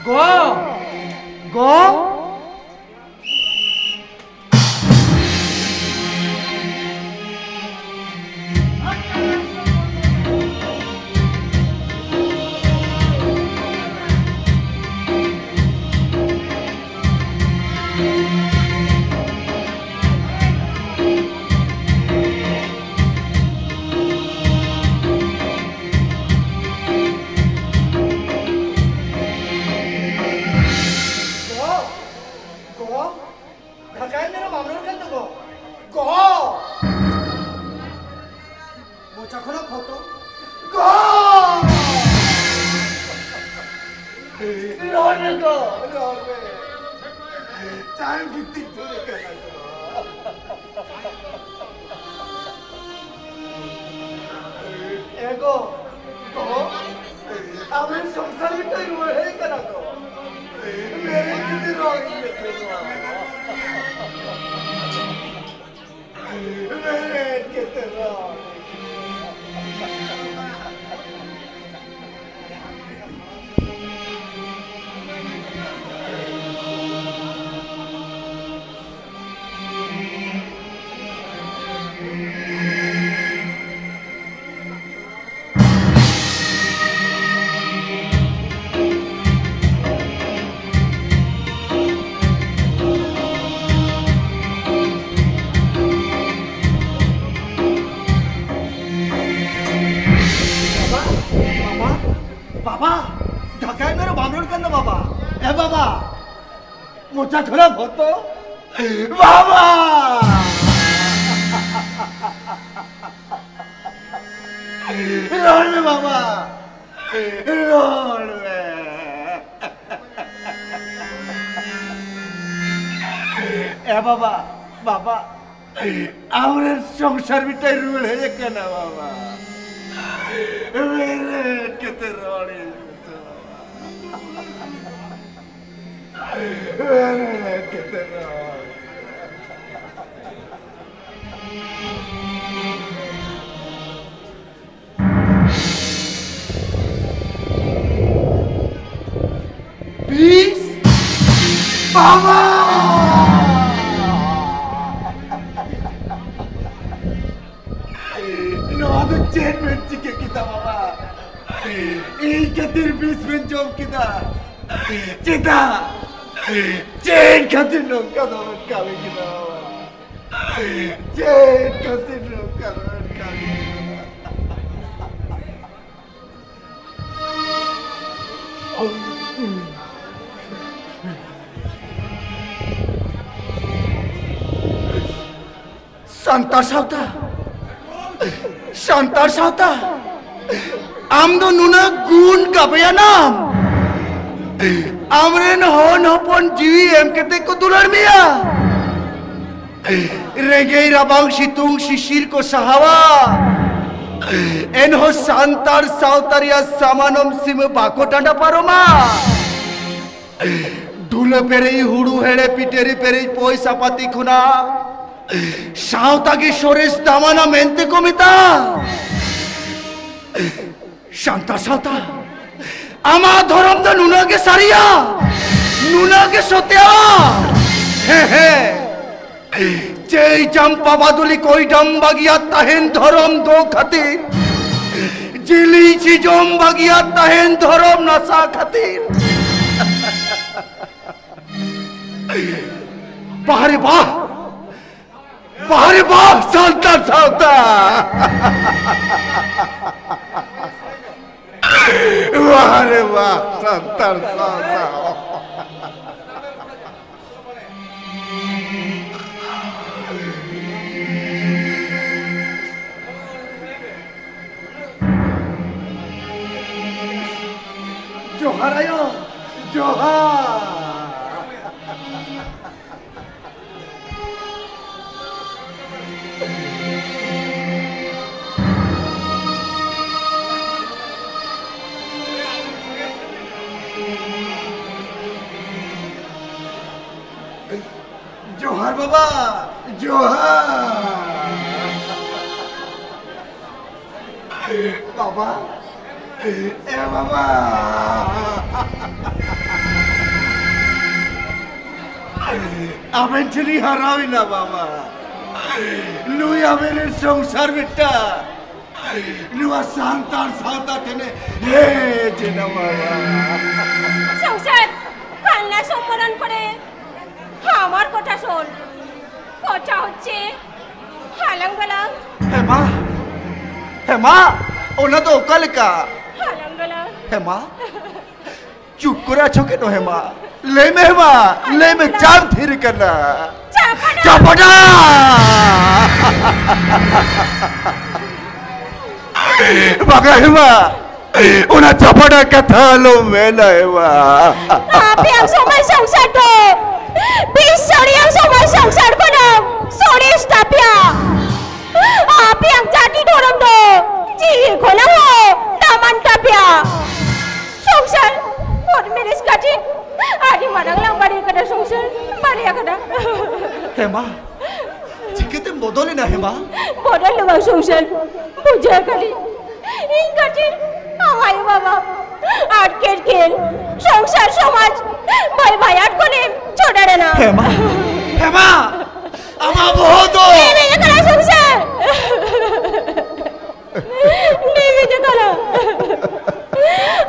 ᱜᱚ! ᱜᱚ! ᱜᱚ! ᱜᱚ! ᱰᱷᱟᱠᱟᱭ ᱢᱮᱨᱚᱢ ᱟᱢ ᱨᱚᱲ ᱠᱟᱱ ᱫᱚ ᱜᱚ! ᱜᱚ! ᱢᱚᱪᱟ ᱠᱷᱚᱱᱟᱜ ᱯᱷᱚᱛᱚ᱾ ᱜᱚ! ᱨᱚᱲ ᱢᱮ ᱜᱚ, ᱨᱚᱲ ᱢᱮ᱾ ᱪᱟᱸᱭ ᱵᱤᱛᱤ ᱫᱷᱩᱨ ᱠᱟᱱᱟ ᱜᱚ᱾ ᱮ ᱜᱚ, ᱜᱚ, ᱟᱢᱨᱮᱱ ᱥᱚᱝᱥᱟᱨᱤ ᱫᱚᱭ ᱨᱩᱣᱟᱹᱲ ᱦᱮᱡ ᱠᱟᱱᱟ ᱜᱚ᱾ ᱢᱮᱨᱮ ᱡᱩᱫᱤ ᱨᱚᱲ ᱢᱮᱥᱮ ᱜᱚ᱾ ᱢᱮᱨᱮ ᱠᱟᱛᱮ ᱨᱚᱲ᱾ ᱢᱚᱪᱟ ᱠᱷᱚᱱᱟᱜ ᱵᱷᱚᱛᱚ᱾ ᱵᱟᱵᱟ! ᱨᱚᱲ ᱢᱮ ᱵᱟᱵᱟ, ᱨᱚᱲ ᱢᱮ᱾ ᱮ ᱵᱟᱵᱟ, ᱵᱟᱵᱟ, ᱟᱢᱨᱮᱱ ᱥᱚᱝᱥᱟᱨ ᱢᱤᱫᱴᱟᱝ ᱨᱩᱣᱟᱹᱲ ᱦᱮᱡ ᱟᱠᱟᱱᱟ ᱵᱟᱵᱟ᱾ ᱵᱮᱨᱮᱫ ᱠᱟᱛᱮ ᱨᱚᱲ ᱢᱮ ᱵᱟᱵᱟ᱾ ᱵᱮᱨᱮᱫ ᱠᱟᱛᱮ ᱨᱚᱲ ᱢᱮ᱾ ᱵᱤᱥ? ᱵᱟᱵᱟ! ᱱᱚᱣᱟ ᱫᱚ ᱪᱮᱫ ᱵᱮᱱ ᱪᱤᱠᱟᱹ ᱠᱮᱫᱟ ᱵᱟᱵᱟ? ᱤᱧ ᱠᱷᱟᱹᱛᱤᱨ ᱵᱤᱥ ᱵᱮᱱ ᱡᱚᱢ ᱠᱮᱫᱟ? ᱪᱮᱫᱟᱜ? ᱪᱮᱫ ᱠᱷᱟᱹᱛᱤᱨ ᱱᱚᱝᱠᱟ ᱫᱚ ᱵᱮᱱ ᱠᱟᱹᱢᱤ ᱠᱮᱫᱟ ᱵᱟᱵᱟ? ᱪᱮᱫ ᱠᱷᱟᱹᱛᱤᱨ ᱱᱚᱝᱠᱟ ᱫᱚ ᱵᱮᱱ ᱠᱟᱹᱢᱤ ᱠᱮᱫᱟ? ᱥᱟᱱᱛᱟᱲ ᱥᱟᱶᱛᱟ, ᱥᱟᱱᱛᱟᱲ ᱥᱟᱶᱛᱟ, ᱟᱢ ᱫᱚ ᱱᱩᱱᱟᱹᱜ ᱜᱩᱱ ᱜᱟᱵᱮᱭᱟᱱᱟᱢ᱾ ᱟᱢᱨᱮᱱ ᱦᱚᱱ ᱦᱚᱯᱚᱱ ᱡᱤᱣᱤ ᱮᱢ ᱠᱟᱛᱮ ᱠᱚ ᱫᱩᱞᱟᱹᱲ ᱢᱮᱭᱟ᱾ ᱨᱮᱸᱜᱮᱡ ᱨᱟᱵᱟᱝ ᱥᱤᱛᱩᱝ ᱥᱤᱥᱤᱨ ᱠᱚ ᱥᱟᱦᱟᱣᱟ, ᱮᱱᱦᱚᱸ ᱥᱟᱱᱛᱟᱲ ᱥᱟᱶᱛᱟ ᱨᱮᱭᱟᱜ ᱥᱟᱢᱟᱱᱚᱢ ᱥᱤᱢᱟᱹ ᱵᱟᱠᱚ ᱴᱟᱸᱰᱟ ᱯᱟᱨᱚᱢᱟ᱾ ᱰᱩᱞᱟᱹ ᱯᱮᱨᱮᱡ ᱦᱩᱲᱩ ᱦᱮᱲᱮ ᱯᱤᱴᱟᱹᱨᱤ ᱯᱮᱨᱮᱡ ᱯᱚᱭᱥᱟ ᱯᱟᱹᱛᱤ ᱠᱷᱚᱱᱟᱜ ᱥᱟᱶᱛᱟ ᱜᱮ ᱥᱚᱨᱮᱥ ᱫᱟᱢᱟᱱᱟ ᱢᱮᱱᱛᱮ ᱠᱚ ᱢᱮᱛᱟ᱾ ᱥᱟᱱᱛᱟᱲ ᱥᱟᱶᱛᱟ, ᱟᱢᱟᱜ ᱫᱷᱚᱨᱚᱢ ᱫᱚ ᱱᱩᱱᱟᱹᱜ ᱜᱮ ᱥᱟᱹᱨᱤᱭᱟ, ᱱᱩᱱᱟᱹᱜ ᱜᱮ ᱥᱚᱛᱭᱟ᱾ ᱦᱮᱸ, ᱦᱮᱸ᱾ ᱪᱮᱭ ᱪᱟᱢᱯᱟ ᱵᱟᱫᱩᱞᱤ ᱠᱚᱭᱰᱟᱢ ᱵᱟᱜᱤᱭᱟ ᱛᱟᱦᱮᱱ ᱫᱷᱚᱨᱚᱢ ᱫᱚ ᱠᱷᱟᱹᱛᱤᱨ, ᱡᱤᱞᱤ ᱥᱤᱡᱚᱢ ᱵᱟᱜᱤᱭᱟ ᱛᱟᱦᱮᱱ ᱫᱷᱚᱨᱚᱢ ᱱᱟᱥᱟ ᱠᱷᱟᱹᱛᱤᱨ᱾ ᱵᱟᱦᱨᱮ ᱵᱟᱦ, ᱵᱟᱦᱨᱮ ᱵᱟᱦ, ᱥᱟᱱᱛᱟᱲ ᱥᱟᱶᱛᱟ᱾ ᱵᱟᱦᱨᱮ ᱵᱟᱦ, ᱥᱟᱱᱛᱟᱲ ᱥᱟᱶᱛᱟ᱾ ᱡᱚᱦᱟᱨ ᱵᱟᱵᱟ, ᱡᱚᱦᱟᱨ᱾ ᱵᱟᱵᱟ, ᱮ ᱵᱟᱵᱟ, ᱟᱵᱮᱱ ᱴᱷᱮᱱᱤᱧ ᱦᱟᱨᱟᱣᱮᱱᱟ ᱵᱟᱵᱟ᱾ ᱱᱩᱭ ᱟᱵᱮᱱ ᱨᱮᱱ ᱥᱚᱝᱥᱟᱨ ᱢᱤᱫᱴᱟᱝ ᱱᱚᱣᱟ ᱥᱟᱱᱛᱟᱲ ᱥᱟᱶᱛᱟ ᱴᱷᱮᱱᱮ ᱦᱮᱡ ᱮᱱᱟ ᱵᱟᱵᱟ᱾ সংসার, কান্না সম্বরণ করে আমার কথা শোন। কথা হচ্ছে হালাং বালাং। ᱦᱮᱢᱟ, ᱦᱮᱢᱟ, ᱚᱱᱟ ᱫᱚ ᱚᱠᱟ ᱞᱮᱠᱟ? ᱦᱟᱞᱟᱝ ᱜᱟᱞᱟᱝ᱾ ᱦᱮᱢᱟ, ᱪᱩᱯ ᱠᱚᱨᱮ ᱟᱪᱷᱚ ᱠᱮᱫ ᱱᱚ ᱦᱮᱢᱟ᱾ ᱞᱟᱹᱭ ᱢᱮ ᱦᱮᱢᱟ, ᱞᱟᱹᱭ ᱢᱮ, ᱪᱟᱢ ᱛᱷᱤᱨ ᱠᱟᱱᱟ? ᱪᱟᱯᱟᱰᱟ᱾ ᱪᱟᱯᱟᱰᱟ! ᱵᱟᱝᱟ ᱦᱮᱢᱟ, ᱚᱱᱟ ᱪᱟᱯᱟᱰᱟ ᱠᱟᱛᱷᱟ ᱟᱞᱚᱢ ᱢᱮᱱᱟ ᱦᱮᱢᱟ᱾ ᱟᱯᱮᱭᱟᱜ ᱥᱚᱢᱟᱡᱽ ᱥᱚᱝᱥᱟᱨ ᱫᱚ ᱵᱤᱥ ᱥᱚᱲᱤᱭᱟᱹ ᱥᱚᱢᱟᱡᱽ ᱥᱚᱝᱥᱟᱨ ᱠᱷᱚᱱᱟᱜ ᱥᱚᱨᱮᱥ ᱛᱟᱯᱮᱭᱟ᱾ ᱟᱯᱮᱭᱟᱜ ᱡᱟᱹᱛᱤ ᱫᱷᱚᱨᱚᱢ ᱫᱚ ᱡᱤᱣᱤ ᱠᱷᱚᱱᱟᱜ ᱦᱚᱸ ᱫᱟᱢᱟᱱ ᱛᱟᱯᱮᱭᱟ᱾ সংসার, ᱯᱚᱨᱢᱮᱨᱤᱥ ᱠᱟᱹᱴᱤᱡ ᱟᱹᱰᱤ ᱢᱟᱨᱟᱝ ᱞᱟᱝ ᱵᱟᱹᱲᱤᱡ ᱠᱟᱫᱟ ᱥᱚᱝᱥᱟᱨ, ᱵᱟᱹᱲᱤᱡ ᱠᱟᱫᱟ᱾ ᱦᱮᱢᱟ, ᱪᱤᱠᱟᱹᱛᱮᱢ ᱵᱚᱫᱚᱞᱮᱱᱟ ᱦᱮᱢᱟ? ᱵᱚᱫᱚᱞ ᱫᱚ ᱵᱟᱝ ᱥᱚᱝᱥᱟᱨ, ᱵᱩᱡᱷᱟᱹᱣ ᱠᱟᱹᱫᱟᱹᱧ᱾ ᱤᱧ ᱠᱷᱟᱹᱛᱤᱨ ᱟᱢ ᱟᱭᱳ ᱵᱟᱵᱟ ᱟᱴᱠᱮᱨ ᱠᱤᱱ ᱥᱚᱝᱥᱟᱨ ᱥᱚᱢᱟᱡᱽ ᱵᱟᱹᱭ ᱵᱟᱹᱭ ᱟᱴᱠᱚᱨᱮᱢ ᱪᱷᱚᱰᱟᱨ ᱮᱱᱟ᱾ ᱦᱮᱢᱟ, ᱦᱮᱢᱟ, ᱟᱢᱟᱜ ᱵᱚᱦᱚᱜ ᱫᱚ ᱱᱤᱢᱤᱡ ᱟᱠᱟᱱᱟ ᱥᱚᱝᱥᱟᱨ᱾ ᱱᱤᱢᱤᱡ ᱟᱠᱟᱱᱟ᱾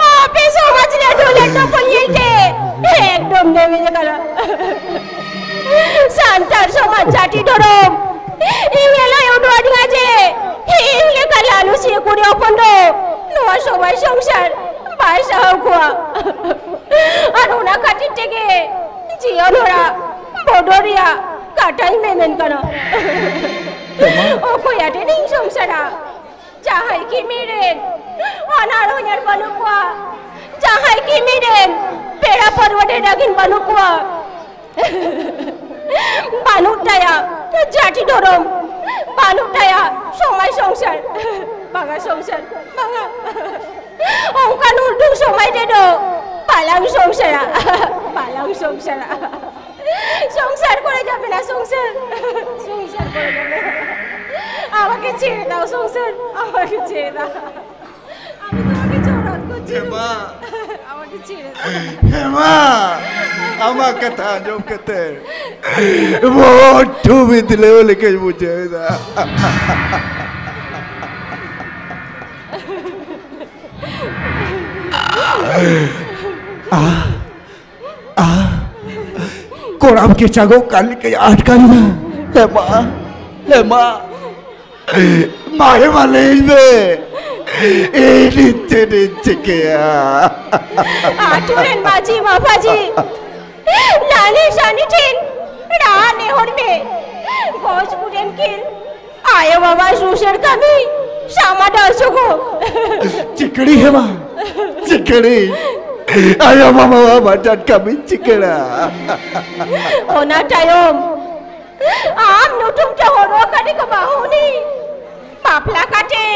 ᱟᱯᱮ ᱥᱚᱢᱟᱡᱽ ᱨᱮ ᱰᱷᱚᱞᱮ ᱴᱚᱯᱚᱞ ᱧᱮᱞᱛᱮ ᱮᱠᱫᱚᱢ ᱱᱤᱢᱤᱡ ᱟᱠᱟᱱᱟ᱾ ᱥᱟᱱᱛᱟᱲ ᱥᱚᱢᱟᱡᱽ ᱡᱟᱹᱛᱤ ᱫᱷᱚᱨᱚᱢ ᱤᱧ ᱧᱮᱞᱟᱭ ᱩᱫᱩᱜ ᱟᱹᱫᱤᱧᱟ ᱡᱮ ᱤᱧ ᱞᱮᱠᱟ ᱞᱟᱞᱩᱥᱤᱭᱟᱹ ᱠᱩᱲᱤ ᱦᱚᱯᱚᱱ ᱫᱚ ᱱᱚᱣᱟ ᱥᱚᱢᱟᱡᱽ ᱥᱚᱝᱥᱟᱨ ᱵᱟᱭ ᱥᱟᱦᱟᱣ ᱠᱚᱣᱟ᱾ ᱟᱨ ᱚᱱᱟ ᱠᱷᱟᱹᱛᱤᱨ ᱛᱮᱜᱮ ᱡᱤᱭᱚᱱ ᱦᱚᱲᱟᱜ ᱵᱚᱫᱚᱞ ᱨᱮᱭᱟᱜ ᱠᱟᱛᱷᱟᱧ ᱢᱮᱢᱮᱱ ᱠᱟᱱᱟ᱾ ᱚᱠᱚᱭ ᱟᱛᱮᱫ ᱤᱧ ᱥᱚᱝᱥᱟᱨᱟ? ᱡᱟᱦᱟᱸᱭ ᱠᱤᱢᱤ ᱨᱮᱱ ᱚᱱᱟᱨ ᱦᱚᱧᱦᱟᱨ ᱵᱟᱹᱱᱩᱜ ᱠᱚᱣᱟ, ᱡᱟᱦᱟᱸᱭ ᱠᱤᱢᱤ ᱨᱮᱱ ᱯᱮᱲᱟ ᱯᱟᱹᱨᱣᱟᱹ ᱰᱷᱮᱨ ᱜᱤᱱ ᱵᱟᱹᱱᱩᱜ ᱠᱚᱣᱟ᱾ ᱵᱟᱹᱱᱩᱜ ᱛᱟᱭᱟ ᱡᱟᱹᱛᱤ ᱫᱷᱚᱨᱚᱢ, ᱵᱟᱹᱱᱩᱜ ᱛᱟᱭᱟ ᱥᱚᱢᱟᱡᱽ ᱥᱚᱝᱥᱟᱨ᱾ ᱵᱟᱝᱟ ᱥᱚᱝᱥᱟᱨ, ᱵᱟᱝᱟ᱾ ᱚᱱᱠᱟᱱ ᱩᱰᱩᱠ ᱥᱚᱢᱟᱡᱽ ᱨᱮᱫᱚ ᱵᱟᱞᱟᱝ ᱥᱚᱝᱥᱟᱨᱟ, ᱵᱟᱞᱟᱝ ᱥᱚᱝᱥᱟᱨᱟ᱾ ᱥᱚᱝᱥᱟᱨ ᱠᱚᱨᱮ ᱡᱟᱵᱮᱱᱟ ᱥᱚᱝᱥᱟᱨ, ᱥᱚᱝᱥᱟর করে যাবে। আমাকে ছেড়ে দাও সংসার, আমাকে ছেড়ে দাও। আমি তোমাকে জোর হাত করছি। হেমা। আমাকে ছেড়ে দাও। হেমা, ᱟᱢᱟᱜ ᱠᱟᱛᱷᱟ ᱟᱸᱡᱚᱢ ᱠᱟᱛᱮ ᱵᱚᱦᱩᱛ ᱵᱤᱫᱞᱟᱹᱣ ᱞᱮᱠᱟᱧ ᱵᱩᱡᱷᱟᱹᱣ ᱮᱫᱟ᱾ ᱟᱦ, ᱟᱦ, ᱠᱚᱲᱟᱢ ᱠᱮᱪᱟᱜᱚᱜ ᱠᱟᱱ ᱞᱮᱠᱟᱧ ᱟᱴᱠᱟᱨ ᱮᱫᱟ᱾ ᱦᱮᱢᱟ, ᱦᱮᱢᱟ, ᱢᱟ ᱦᱮᱢᱟ ᱞᱟᱹᱭ ᱢᱮ, ᱤᱧ ᱪᱮᱫ ᱤᱧ ᱪᱤᱠᱟᱹᱭᱟ? ᱟᱹᱛᱩ ᱨᱮᱱ ᱢᱟᱹᱡᱷᱤ ᱢᱟᱯᱟᱡᱷᱤ ᱱᱟᱹᱱᱤ ᱥᱟᱹᱱᱤ ᱴᱷᱮᱱ ᱨᱟᱜ ᱱᱮᱦᱚᱨ ᱢᱮ᱾ ᱜᱚᱡ ᱜᱩᱨᱮᱱ ᱠᱤᱱ ᱟᱭᱳ ᱵᱟᱵᱟ ᱥᱩᱥᱟᱹᱨ ᱠᱟᱹᱢᱤ ᱥᱟᱢᱟᱰᱟᱣ ᱦᱚᱪᱚ ᱠᱚ᱾ ᱪᱤᱠᱟᱹᱲᱤ ᱦᱮᱢᱟ, ᱪᱤᱠᱟᱹᱲᱤ᱾ ᱟᱭᱳ ᱵᱟᱵᱟ ᱵᱟᱧᱪᱟᱣ ᱠᱟᱹᱢᱤ ᱪᱤᱠᱟᱹᱲᱟ᱾ ᱚᱱᱟ ᱛᱟᱭᱚᱢ ᱟᱢ ᱧᱩᱛᱩᱢ ᱛᱮ ᱦᱚᱨᱚ ᱠᱟᱹᱴᱤ ᱠᱚ ᱵᱟᱹᱦᱩᱱᱤ ᱵᱟᱯᱞᱟ ᱠᱟᱛᱮ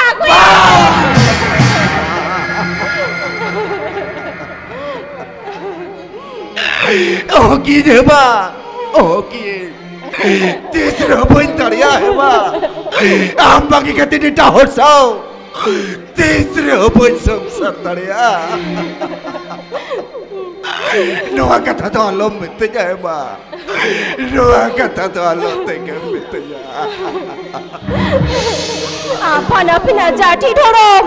ᱟᱹᱜᱩᱭᱟ᱾ ᱚᱦᱚᱠᱤᱧ ᱦᱮᱢᱟ, ᱚᱦᱚᱠᱤᱧ᱾ ᱛᱤᱥ ᱨᱮᱦᱚᱸ ᱵᱟᱹᱧ ᱫᱟᱲᱮᱭᱟᱜᱼᱟ ᱦᱮᱢᱟ᱾ ᱟᱢ ᱵᱟᱹᱜᱤ ᱠᱟᱛᱮ ᱮᱴᱟᱜ ᱦᱚᱲ ᱥᱟᱶ ᱛᱤᱥ ᱨᱮᱦᱚᱸ ᱵᱟᱹᱧ ᱥᱚᱝᱥᱟᱨ ᱫᱟᱲᱮᱭᱟᱜᱼᱟ᱾ ᱱᱚᱣᱟ ᱠᱟᱛᱷᱟ ᱫᱚ ᱟᱞᱚᱢ ᱢᱤᱛᱟᱹᱧᱟ ᱦᱮᱢᱟ᱾ ᱱᱚᱣᱟ ᱠᱟᱛᱷᱟ ᱫᱚ ᱟᱞᱚ ᱛᱮᱜᱮᱢ ᱢᱤᱛᱟᱹᱧᱟ᱾ ᱟᱯᱟᱱ ᱟᱹᱯᱤᱱᱟᱜ ᱡᱟᱹᱛᱤ ᱫᱷᱚᱨᱚᱢ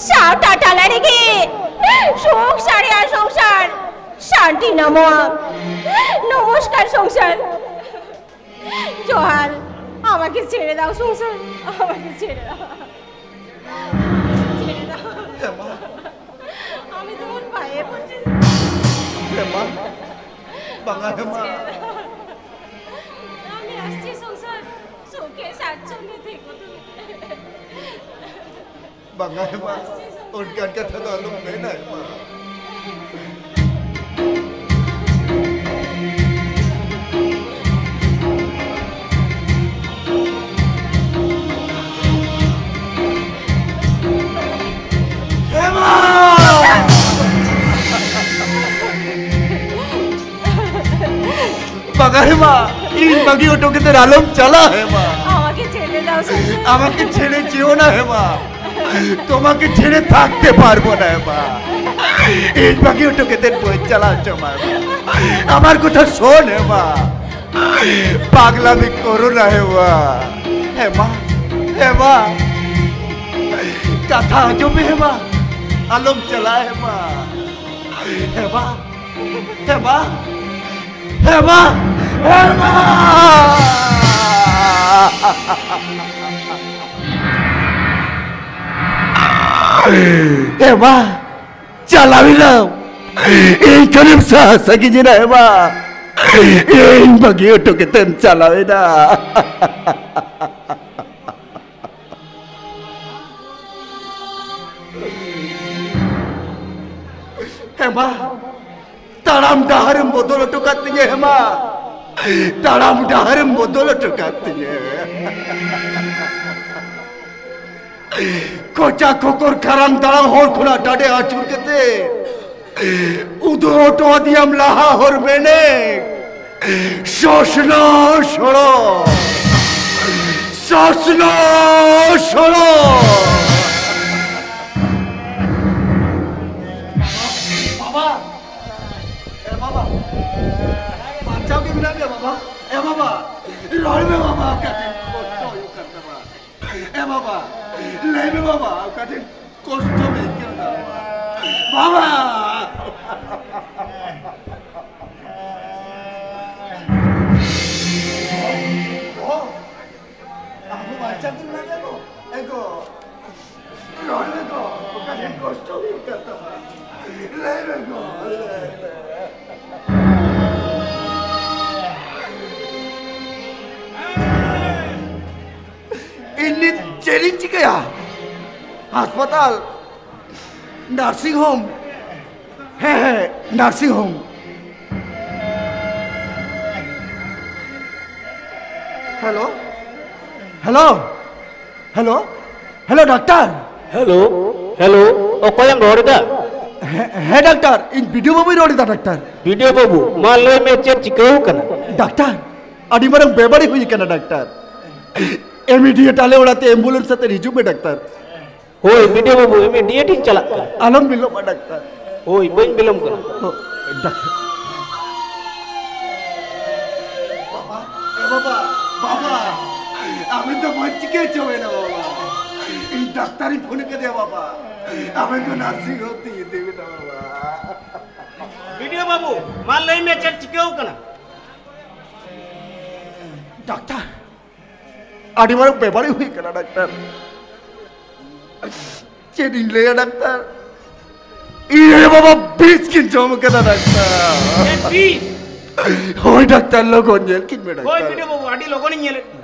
ᱥᱟᱶᱛᱟ ᱛᱟᱞᱟ ᱨᱮᱜᱮ ᱥᱩᱠ ᱥᱟᱲᱮᱭᱟ ᱥᱚᱝᱥᱟᱨ ᱥᱟᱱᱛᱤ ᱧᱟᱢᱚᱜᱼᱟ᱾ নমস্কার সংসার। জোহার। আমাকে ছেড়ে দাও সংসার, আমাকে ছেড়ে দাও। ছেড়ে দাও। আমি তোমার পায়ে পড়ছি। ᱦᱮᱢᱟ, ᱵᱟᱝᱟ ᱦᱮᱢᱟ᱾ আমি আসছি সংসার, সুখে স্বাচ্ছন্দ্যে থেকো তুমি। ᱵᱟᱝᱟ ᱦᱮᱢᱟ, ᱚᱱᱠᱟᱱ ᱠᱟᱛᱷᱟ ᱫᱚ ᱟᱞᱚᱢ ᱢᱮᱱᱟ ᱦᱮᱢᱟ᱾ ᱵᱟᱜᱟ ᱦᱮᱢᱟ, ᱤᱧ ᱵᱟᱹᱜᱤ ᱦᱚᱴᱚ ᱠᱟᱛᱮ ᱟᱞᱚᱢ ᱪᱟᱞᱟᱜ ᱦᱮᱢᱟ᱾ আমাকে ছেড়ে দাও, ᱥᱚᱥᱩᱨ। আমাকে ছেড়ে যেও না হেমা, তোমাকে ছেড়ে থাকতে পারবো না হেমা। ᱤᱧ ᱵᱟᱹᱜᱤ ᱦᱚᱴᱚ ᱠᱟᱛᱮ ᱵᱟᱹᱧ ᱪᱟᱞᱟᱣ ᱦᱚᱪᱚ ᱟᱢᱟ ᱦᱮᱢᱟ᱾ আমার কথা শোন হেমা, পাগলামি করো না হেমা। হেমা, হেমা, ᱠᱟᱛᱷᱟ ᱟᱸᱡᱚᱢ ᱢᱮ ᱦᱮᱢᱟ, ᱟᱞᱚᱢ ᱪᱟᱞᱟᱜ ᱦᱮᱢᱟ᱾ ᱦᱮᱢᱟ, ᱦᱮᱢᱟ, ᱦᱮᱢᱟ, ᱦᱮᱢᱟ᱾ ᱦᱮᱢᱟ, ᱪᱟᱞᱟᱣ ᱮᱱᱟᱢ᱾ ᱤᱧ ᱠᱷᱚᱱᱮᱢ ᱥᱟᱦᱟ ᱥᱟᱺᱜᱤᱧ ᱮᱱᱟ ᱦᱮᱢᱟ᱾ ᱤᱧ ᱵᱟᱹᱜᱤ ᱦᱚᱴᱚ ᱠᱟᱛᱮᱢ ᱪᱟᱞᱟᱣ ᱮᱱᱟ᱾ ᱦᱮᱢᱟ, ᱛᱟᱲᱟᱢ ᱰᱟᱦᱟᱨᱮᱢ ᱵᱚᱫᱚᱞ ᱦᱚᱴᱚ ᱠᱟᱫ ᱛᱤᱧᱟᱹ ᱦᱮᱢᱟ᱾ ᱛᱟᱲᱟᱢ ᱰᱟᱦᱟᱨᱮᱢ ᱵᱚᱫᱚᱞ ᱦᱚᱴᱚ ᱠᱟᱫ ᱛᱤᱧᱟᱹ᱾ ᱠᱚᱪᱟ ᱠᱚᱠᱚᱨ ᱠᱷᱟᱨᱟᱝ ᱫᱟᱲᱟᱝ ᱦᱚᱲ ᱠᱷᱚᱱᱟᱜ ᱰᱟᱰᱮ ᱟᱹᱪᱩᱨ ᱠᱟᱛᱮ ᱩᱫᱩᱜ ᱦᱚᱴᱚ ᱟᱫᱤᱭᱟᱢ ᱞᱟᱦᱟ ᱦᱚᱨ ᱢᱮᱱᱮᱠ᱾ ᱥᱚᱥᱱᱚ ᱥᱚᱲᱚ, ᱥᱚᱥᱱᱚ ᱥᱚᱲᱚ᱾ ᱵᱟᱵᱟ, ᱮ ᱵᱟᱵᱟ, ᱵᱟᱧᱪᱟᱣ ᱜᱮ ᱢᱮᱱᱟᱜ ᱢᱮᱭᱟ ᱵᱟᱵᱟ? ᱮ ᱵᱟᱵᱟ, ᱨᱚᱲ ᱢᱮ ᱵᱟᱵᱟ, ᱠᱟᱹᱴᱤᱡ ᱠᱚᱥᱴᱚ ᱦᱩᱭᱩᱜ ᱠᱟᱱ ᱛᱟᱢᱟ᱾ ᱮ ᱵᱟᱵᱟ, ᱞᱟᱹᱭ ᱢᱮ ᱵᱟᱵᱟ, ᱚᱠᱟ ᱴᱷᱮᱱ ᱠᱚᱥᱴᱚ ᱢᱮ ᱟᱹᱭᱠᱟᱹᱣ ᱮᱫᱟ ᱵᱟᱵᱟ? ᱵᱟᱵᱟ! ᱚ, ᱟᱵᱚ ᱵᱟᱧᱪᱟᱣ ᱜᱮ ᱢᱮᱱᱟᱜ ᱢᱮᱭᱟ ᱜᱚ? ᱮ ᱜᱚ, ᱨᱚᱲ ᱢᱮ ᱜᱚ, ᱚᱠᱟ ᱴᱷᱮᱱ ᱠᱚᱥᱴᱚ ᱦᱩᱭᱩᱜ ᱠᱟᱱ ᱛᱟᱢᱟ? ᱞᱟᱹᱭ ᱢᱮ ᱜᱚ, ᱞᱟᱹᱭ ᱢᱮ᱾ ᱤᱧ ᱱᱤᱛ ᱪᱮᱫ ᱤᱧ ᱪᱤᱠᱟᱹᱭᱟ? ᱦᱟᱥᱯᱟᱛᱟᱞ, ᱱᱟᱨᱥᱤᱝ ᱦᱳᱢ᱾ ᱦᱮᱸ, ᱦᱮᱸ, nursing home. Hello, hello, hello, hello, doctor. Hello, hello, ᱚᱠᱚᱭᱮᱢ ᱨᱚᱲ ᱮᱫᱟ? ᱦᱮᱸ, ᱦᱮᱸ ᱰᱟᱠᱛᱟᱨ, ᱤᱧ ᱵᱤᱰᱤᱭᱳ ᱵᱟᱹᱵᱩᱧ ᱨᱚᱲ ᱮᱫᱟ ᱰᱟᱠᱛᱟᱨ᱾ ᱵᱤᱰᱤᱭᱳ ᱵᱟᱹᱵᱩ, ᱢᱟ ᱞᱟᱹᱭ ᱢᱮ, ᱪᱮᱫ ᱪᱤᱠᱟᱹᱣ ᱠᱟᱱᱟ? ᱰᱟᱠᱛᱟᱨ, ᱟᱹᱰᱤ ᱢᱟᱨᱟᱝ ᱵᱮᱵᱟᱹᱲᱤᱡ ᱦᱩᱭ ᱠᱟᱱᱟ ᱰᱟᱠᱛᱟᱨ᱾ ᱤᱢᱤᱰᱤᱭᱮᱴ ᱟᱞᱮ ᱚᱲᱟᱜ ᱛᱮ ᱮᱢᱵᱩᱞᱮᱱᱥ ᱟᱛᱮ ᱦᱤᱡᱩᱜ ᱢᱮ ᱰᱟᱠᱛᱟᱨ᱾ ᱦᱳᱭ, ᱵᱤᱰᱤᱭᱳ ᱵᱟᱹᱵᱩ, ᱤᱢᱤᱰᱤᱭᱮᱴ ᱤᱧ ᱪᱟᱞᱟᱜ ᱠᱟᱱᱟ᱾ ᱟᱞᱚᱢ ᱵᱤᱞᱚᱢᱟ ᱰᱟᱠᱛᱟᱨ᱾ ᱦᱳᱭ, ᱵᱟᱹᱧ ᱵᱤᱞᱚᱢ ᱠᱟᱱᱟ᱾ ᱦᱳ, ᱰᱟᱠᱛᱟᱨ᱾ ᱵᱟᱵᱟ, ᱮ ᱵᱟᱵᱟ, ᱵᱟᱵᱟ, ᱟᱵᱮᱱ ᱫᱚ ᱵᱟᱹᱧ ᱪᱤᱠᱟᱹ ᱦᱚᱪᱚ ᱵᱮᱱᱟ ᱵᱟᱵᱟ᱾ ᱤᱧ ᱰᱟᱠᱛᱟᱨᱤᱧ ᱯᱷᱳᱱ ᱠᱟᱫᱮᱭᱟ ᱵᱟᱵᱟ᱾ ᱟᱵᱮᱱ ᱫᱚ ᱱᱟᱨᱥᱤᱝ ᱦᱳᱢ ᱛᱮ ᱤᱫᱤ ᱵᱮᱱᱟ ᱵᱟᱵᱟ᱾ ᱵᱤᱰᱤᱭᱳ ᱵᱟᱹᱵᱩ, ᱢᱟ ᱞᱟᱹᱭ ᱢᱮ, ᱪᱮᱫ ᱪᱤᱠᱟᱹᱣ ᱠᱟᱱᱟ? ᱰᱟᱠᱛᱟᱨ, ᱟᱹᱰᱤ ᱢᱟᱨᱟᱝ ᱵᱮᱵᱟᱹᱲᱤᱡ ᱦᱩᱭ ᱠᱟᱱᱟ ᱰᱟᱠᱛᱟᱨ᱾ ᱪᱮᱫ ᱤᱧ ᱞᱟᱹᱭᱟ ᱰᱟᱠᱛᱟᱨ? ᱤᱧ ᱟᱭᱳ ᱵᱟᱵᱟ ᱵᱤᱥ ᱠᱤᱱ ᱡᱚᱢ ᱠᱟᱫᱟ ᱰᱟᱠᱛᱟᱨ᱾ ᱪᱮᱫ ᱵᱤᱥ? ᱦᱳᱭ ᱰᱟᱠᱛᱟᱨ, ᱞᱚᱜᱚᱱ ᱧᱮᱞ ᱠᱤᱱ ᱢᱮ ᱦᱳᱭ ᱰᱟᱠᱛᱟᱨ᱾ ᱵᱤᱰᱤᱭᱳ ᱵᱟᱹᱵᱩ, ᱟᱹᱰᱤ ᱞᱚᱜᱚᱱᱤᱧ ᱧᱮᱞᱮᱫ ᱠᱤᱱᱟ᱾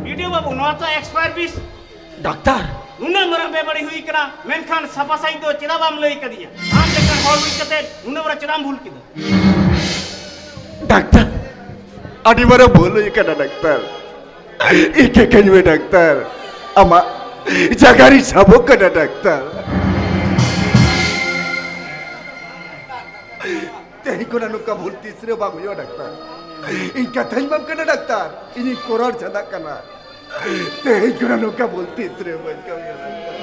ᱵᱤᱰᱤᱭᱳ ᱵᱟᱹᱵᱩ, ᱱᱚᱣᱟ ᱛᱚ ᱮᱠᱥᱯᱟᱭᱟᱨ ᱵᱤᱥ᱾ ᱰᱟᱠᱛᱟᱨ! ᱱᱩᱱᱟᱹᱜ ᱢᱟᱨᱟᱝ ᱵᱮᱵᱟᱹᱲᱤᱡ ᱦᱩᱭ ᱠᱟᱱᱟ, ᱢᱮᱱᱠᱷᱟᱱ ᱥᱟᱯᱷᱟ ᱥᱟᱹᱦᱤᱡ ᱫᱚ ᱪᱮᱫᱟᱜ ᱵᱟᱢ ᱞᱟᱹᱭ ᱠᱟᱫᱤᱧᱟ? ᱟᱢ ᱞᱮᱠᱟᱱ ᱦᱚᱲ ᱦᱩᱭ ᱠᱟᱛᱮ ᱱᱩᱱᱟᱹᱜ ᱢᱟᱨᱟᱝ ᱪᱮᱫᱟᱜ ᱮᱢ ᱵᱷᱩᱞ ᱠᱮᱫᱟ? ᱰᱟᱠᱛᱟᱨ, ᱟᱹᱰᱤ ᱢᱟᱨᱟᱝ ᱵᱷᱩᱞ ᱦᱩᱭ ᱠᱟᱱᱟ ᱰᱟᱠᱛᱟᱨ᱾ ᱤᱠᱟᱹ ᱠᱟᱹᱧ ᱢᱮ ᱰᱟᱠᱛᱟᱨ᱾ ᱟᱢᱟᱜ ᱡᱟᱭᱜᱟ ᱨᱤᱧ ᱥᱟᱵᱚᱜ ᱠᱟᱱᱟ ᱰᱟᱠᱛᱟᱨ᱾ ᱛᱮᱦᱮᱧ ᱠᱷᱚᱱᱟᱜ ᱱᱚᱝᱠᱟ ᱵᱷᱩᱞ ᱛᱤᱥ ᱨᱮ ᱵᱟᱝ ᱦᱩᱭᱩᱜᱼᱟ ᱰᱟᱠᱛᱟᱨ᱾ ᱤᱧ ᱠᱟᱛᱷᱟᱧ ᱮᱢᱟᱢ ᱠᱟᱱᱟ ᱰᱟᱠᱛᱟᱨ, ᱤᱧᱤᱧ ᱠᱚᱨᱟᱨ ᱪᱟᱸᱫᱟᱜ ᱠᱟᱱᱟ᱾ ᱛᱮᱦᱮᱧ ᱠᱷᱚᱱᱟᱜ ᱱᱚᱝᱠᱟ ᱵᱷᱩᱞ ᱛᱤᱥ ᱨᱮ ᱵᱟᱹᱧ ᱠᱟᱹᱢᱤᱭᱟ ᱰᱟᱠᱛᱟᱨ᱾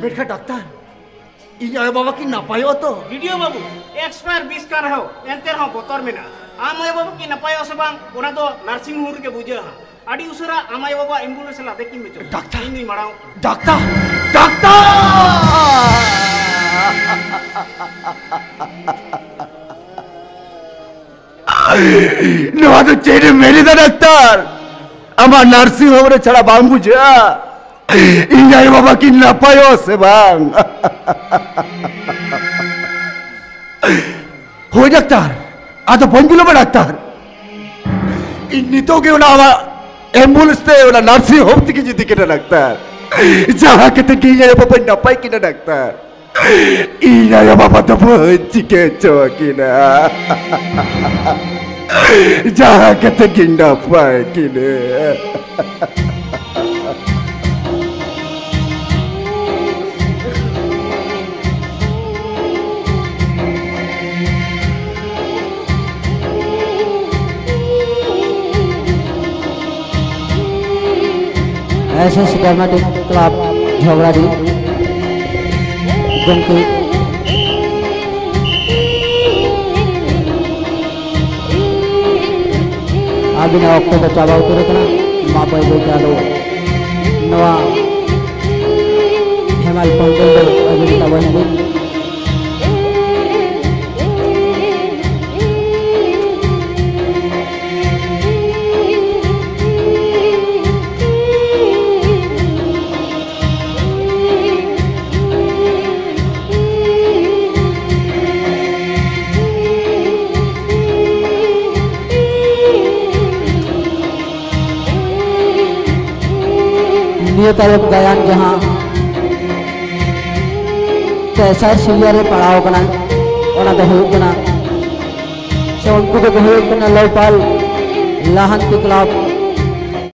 ᱢᱮᱱᱠᱷᱟᱱ ᱰᱟᱠᱛᱟᱨ, ᱤᱧ ᱟᱭᱳ ᱵᱟᱵᱟ ᱠᱤᱱ ᱱᱟᱯᱟᱭᱚᱜᱼᱟ ᱛᱚ? ᱵᱤᱰᱤᱭᱳ ᱵᱟᱹᱵᱩ, ᱮᱠᱥᱯᱟᱭᱟᱨ ᱵᱤᱥ ᱠᱟᱱ ᱨᱮᱦᱚᱸ ᱮᱱᱛᱮ ᱨᱮᱦᱚᱸ ᱵᱚᱛᱚᱨ ᱢᱮᱱᱟᱜᱼᱟ᱾ ᱟᱢ ᱟᱭᱳ ᱵᱟᱵᱟ ᱠᱤᱱ ᱱᱟᱯᱟᱭᱚᱜᱼᱟ ᱥᱮ ᱵᱟᱝ, ᱚᱱᱟ ᱫᱚ ᱱᱟᱨᱥᱤᱝ ᱦᱳᱢ ᱨᱮᱜᱮ ᱵᱩᱡᱷᱟᱹᱜᱼᱟ ᱦᱟᱸᱜ᱾ ᱟᱹᱰᱤ ᱩᱥᱟᱹᱨᱟ ᱟᱢ ᱟᱭᱳ ᱵᱟᱵᱟ ᱮᱢᱵᱩᱞᱮᱱᱥ ᱨᱮ ᱞᱟᱫᱮ ᱠᱤᱱ ᱢᱮ ᱪᱚ᱾ ᱰᱟᱠᱛᱟᱨ! ᱤᱧ ᱫᱩᱧ ᱢᱟᱲᱟᱝ ᱚᱜ ᱠᱟᱱᱟ᱾ ᱰᱟᱠᱛᱟᱨ! ᱰᱟᱠᱛᱟᱨ! ᱱᱚᱣᱟ ᱫᱚ ᱪᱮᱫ ᱮᱢ ᱢᱮᱱ ᱮᱫᱟ ᱰᱟᱠᱛᱟᱨ? ᱟᱢᱟᱜ ᱱᱟᱨᱥᱤᱝ ᱦᱳᱢ ᱨᱮ ᱪᱷᱟᱲᱟ ᱵᱟᱝ ᱵᱩᱡᱷᱟᱹᱜᱼᱟ ᱤᱧ ᱟᱭᱳ ᱵᱟᱵᱟ ᱠᱤᱱ ᱱᱟᱯᱟᱭᱚᱜᱼᱟ ᱥᱮ ᱵᱟᱝ? ᱦᱳᱭ ᱰᱟᱠᱛᱟᱨ, ᱟᱫᱚ ᱵᱟᱹᱧ ᱵᱤᱞᱚᱢᱟ ᱰᱟᱠᱛᱟᱨ᱾ ᱤᱧ ᱱᱤᱛᱚᱜ ᱜᱮ ᱚᱱᱟ ᱟᱢᱟᱜ ᱮᱢᱵᱩᱞᱮᱱᱥ ᱛᱮ ᱚᱱᱟ ᱱᱟᱨᱥᱤᱝ ᱦᱳᱢ ᱛᱮᱜᱮᱧ ᱤᱫᱤ ᱠᱤᱱᱟ ᱰᱟᱠᱛᱟᱨ᱾ ᱡᱟᱦᱟᱸ ᱠᱟᱛᱮ ᱜᱮ ᱤᱧ ᱟᱭᱳ ᱵᱟᱵᱟᱧ ᱱᱟᱯᱟᱭ ᱠᱤᱱᱟ ᱰᱟᱠᱛᱟᱨ᱾ ᱤᱧ ᱟᱭᱳ ᱵᱟᱵᱟ ᱫᱚ ᱵᱟᱹᱧ ᱪᱤᱠᱟᱹ ᱦᱚᱪᱚ ᱟᱹᱠᱤᱱᱟ᱾ ᱡᱟᱦᱟᱸ ᱠᱟᱛᱮ ᱜᱤᱧ ᱱᱟᱯᱟᱭ ᱠᱤᱱᱟ᱾ ᱮᱥ ᱮᱥ ᱰᱨᱟᱢᱟᱴᱤᱠ ᱠᱞᱟᱵᱽ ᱡᱷᱚᱜᱽᱲᱟᱰᱤ ᱜᱚᱢᱠᱮ, ᱟᱹᱵᱤᱱᱟᱜ ᱚᱠᱛᱚ ᱫᱚ ᱪᱟᱵᱟ ᱩᱛᱟᱹᱨ ᱟᱠᱟᱱᱟ᱾ ᱢᱟ ᱵᱟᱹᱭ ᱵᱟᱹᱭ ᱛᱮ ᱟᱫᱚ ᱱᱚᱣᱟ ᱦᱮᱢᱟᱞ ᱯᱟᱹᱰᱩᱣᱟᱹ ᱫᱚ ᱟᱹᱜᱩ ᱛᱟᱵᱚᱱ ᱵᱤᱱ᱾ ᱱᱤᱭᱟᱹ ᱛᱟᱭᱚᱢ ᱜᱟᱭᱟᱱ ᱡᱟᱦᱟᱸ ᱯᱮᱥᱟᱨ ᱥᱤᱞᱤᱭᱟᱨ ᱨᱮ ᱯᱟᱲᱟᱣ ᱠᱟᱱᱟ, ᱚᱱᱟ ᱫᱚ ᱦᱩᱭᱩᱜ ᱠᱟᱱᱟ, ᱥᱮ ᱩᱱᱠᱩ ᱫᱚᱠᱚ ᱦᱩᱭᱩᱜ ᱠᱟᱱᱟ ᱞᱟᱣᱯᱟᱞ ᱞᱟᱦᱟᱱᱛᱤ ᱠᱞᱟᱵᱽ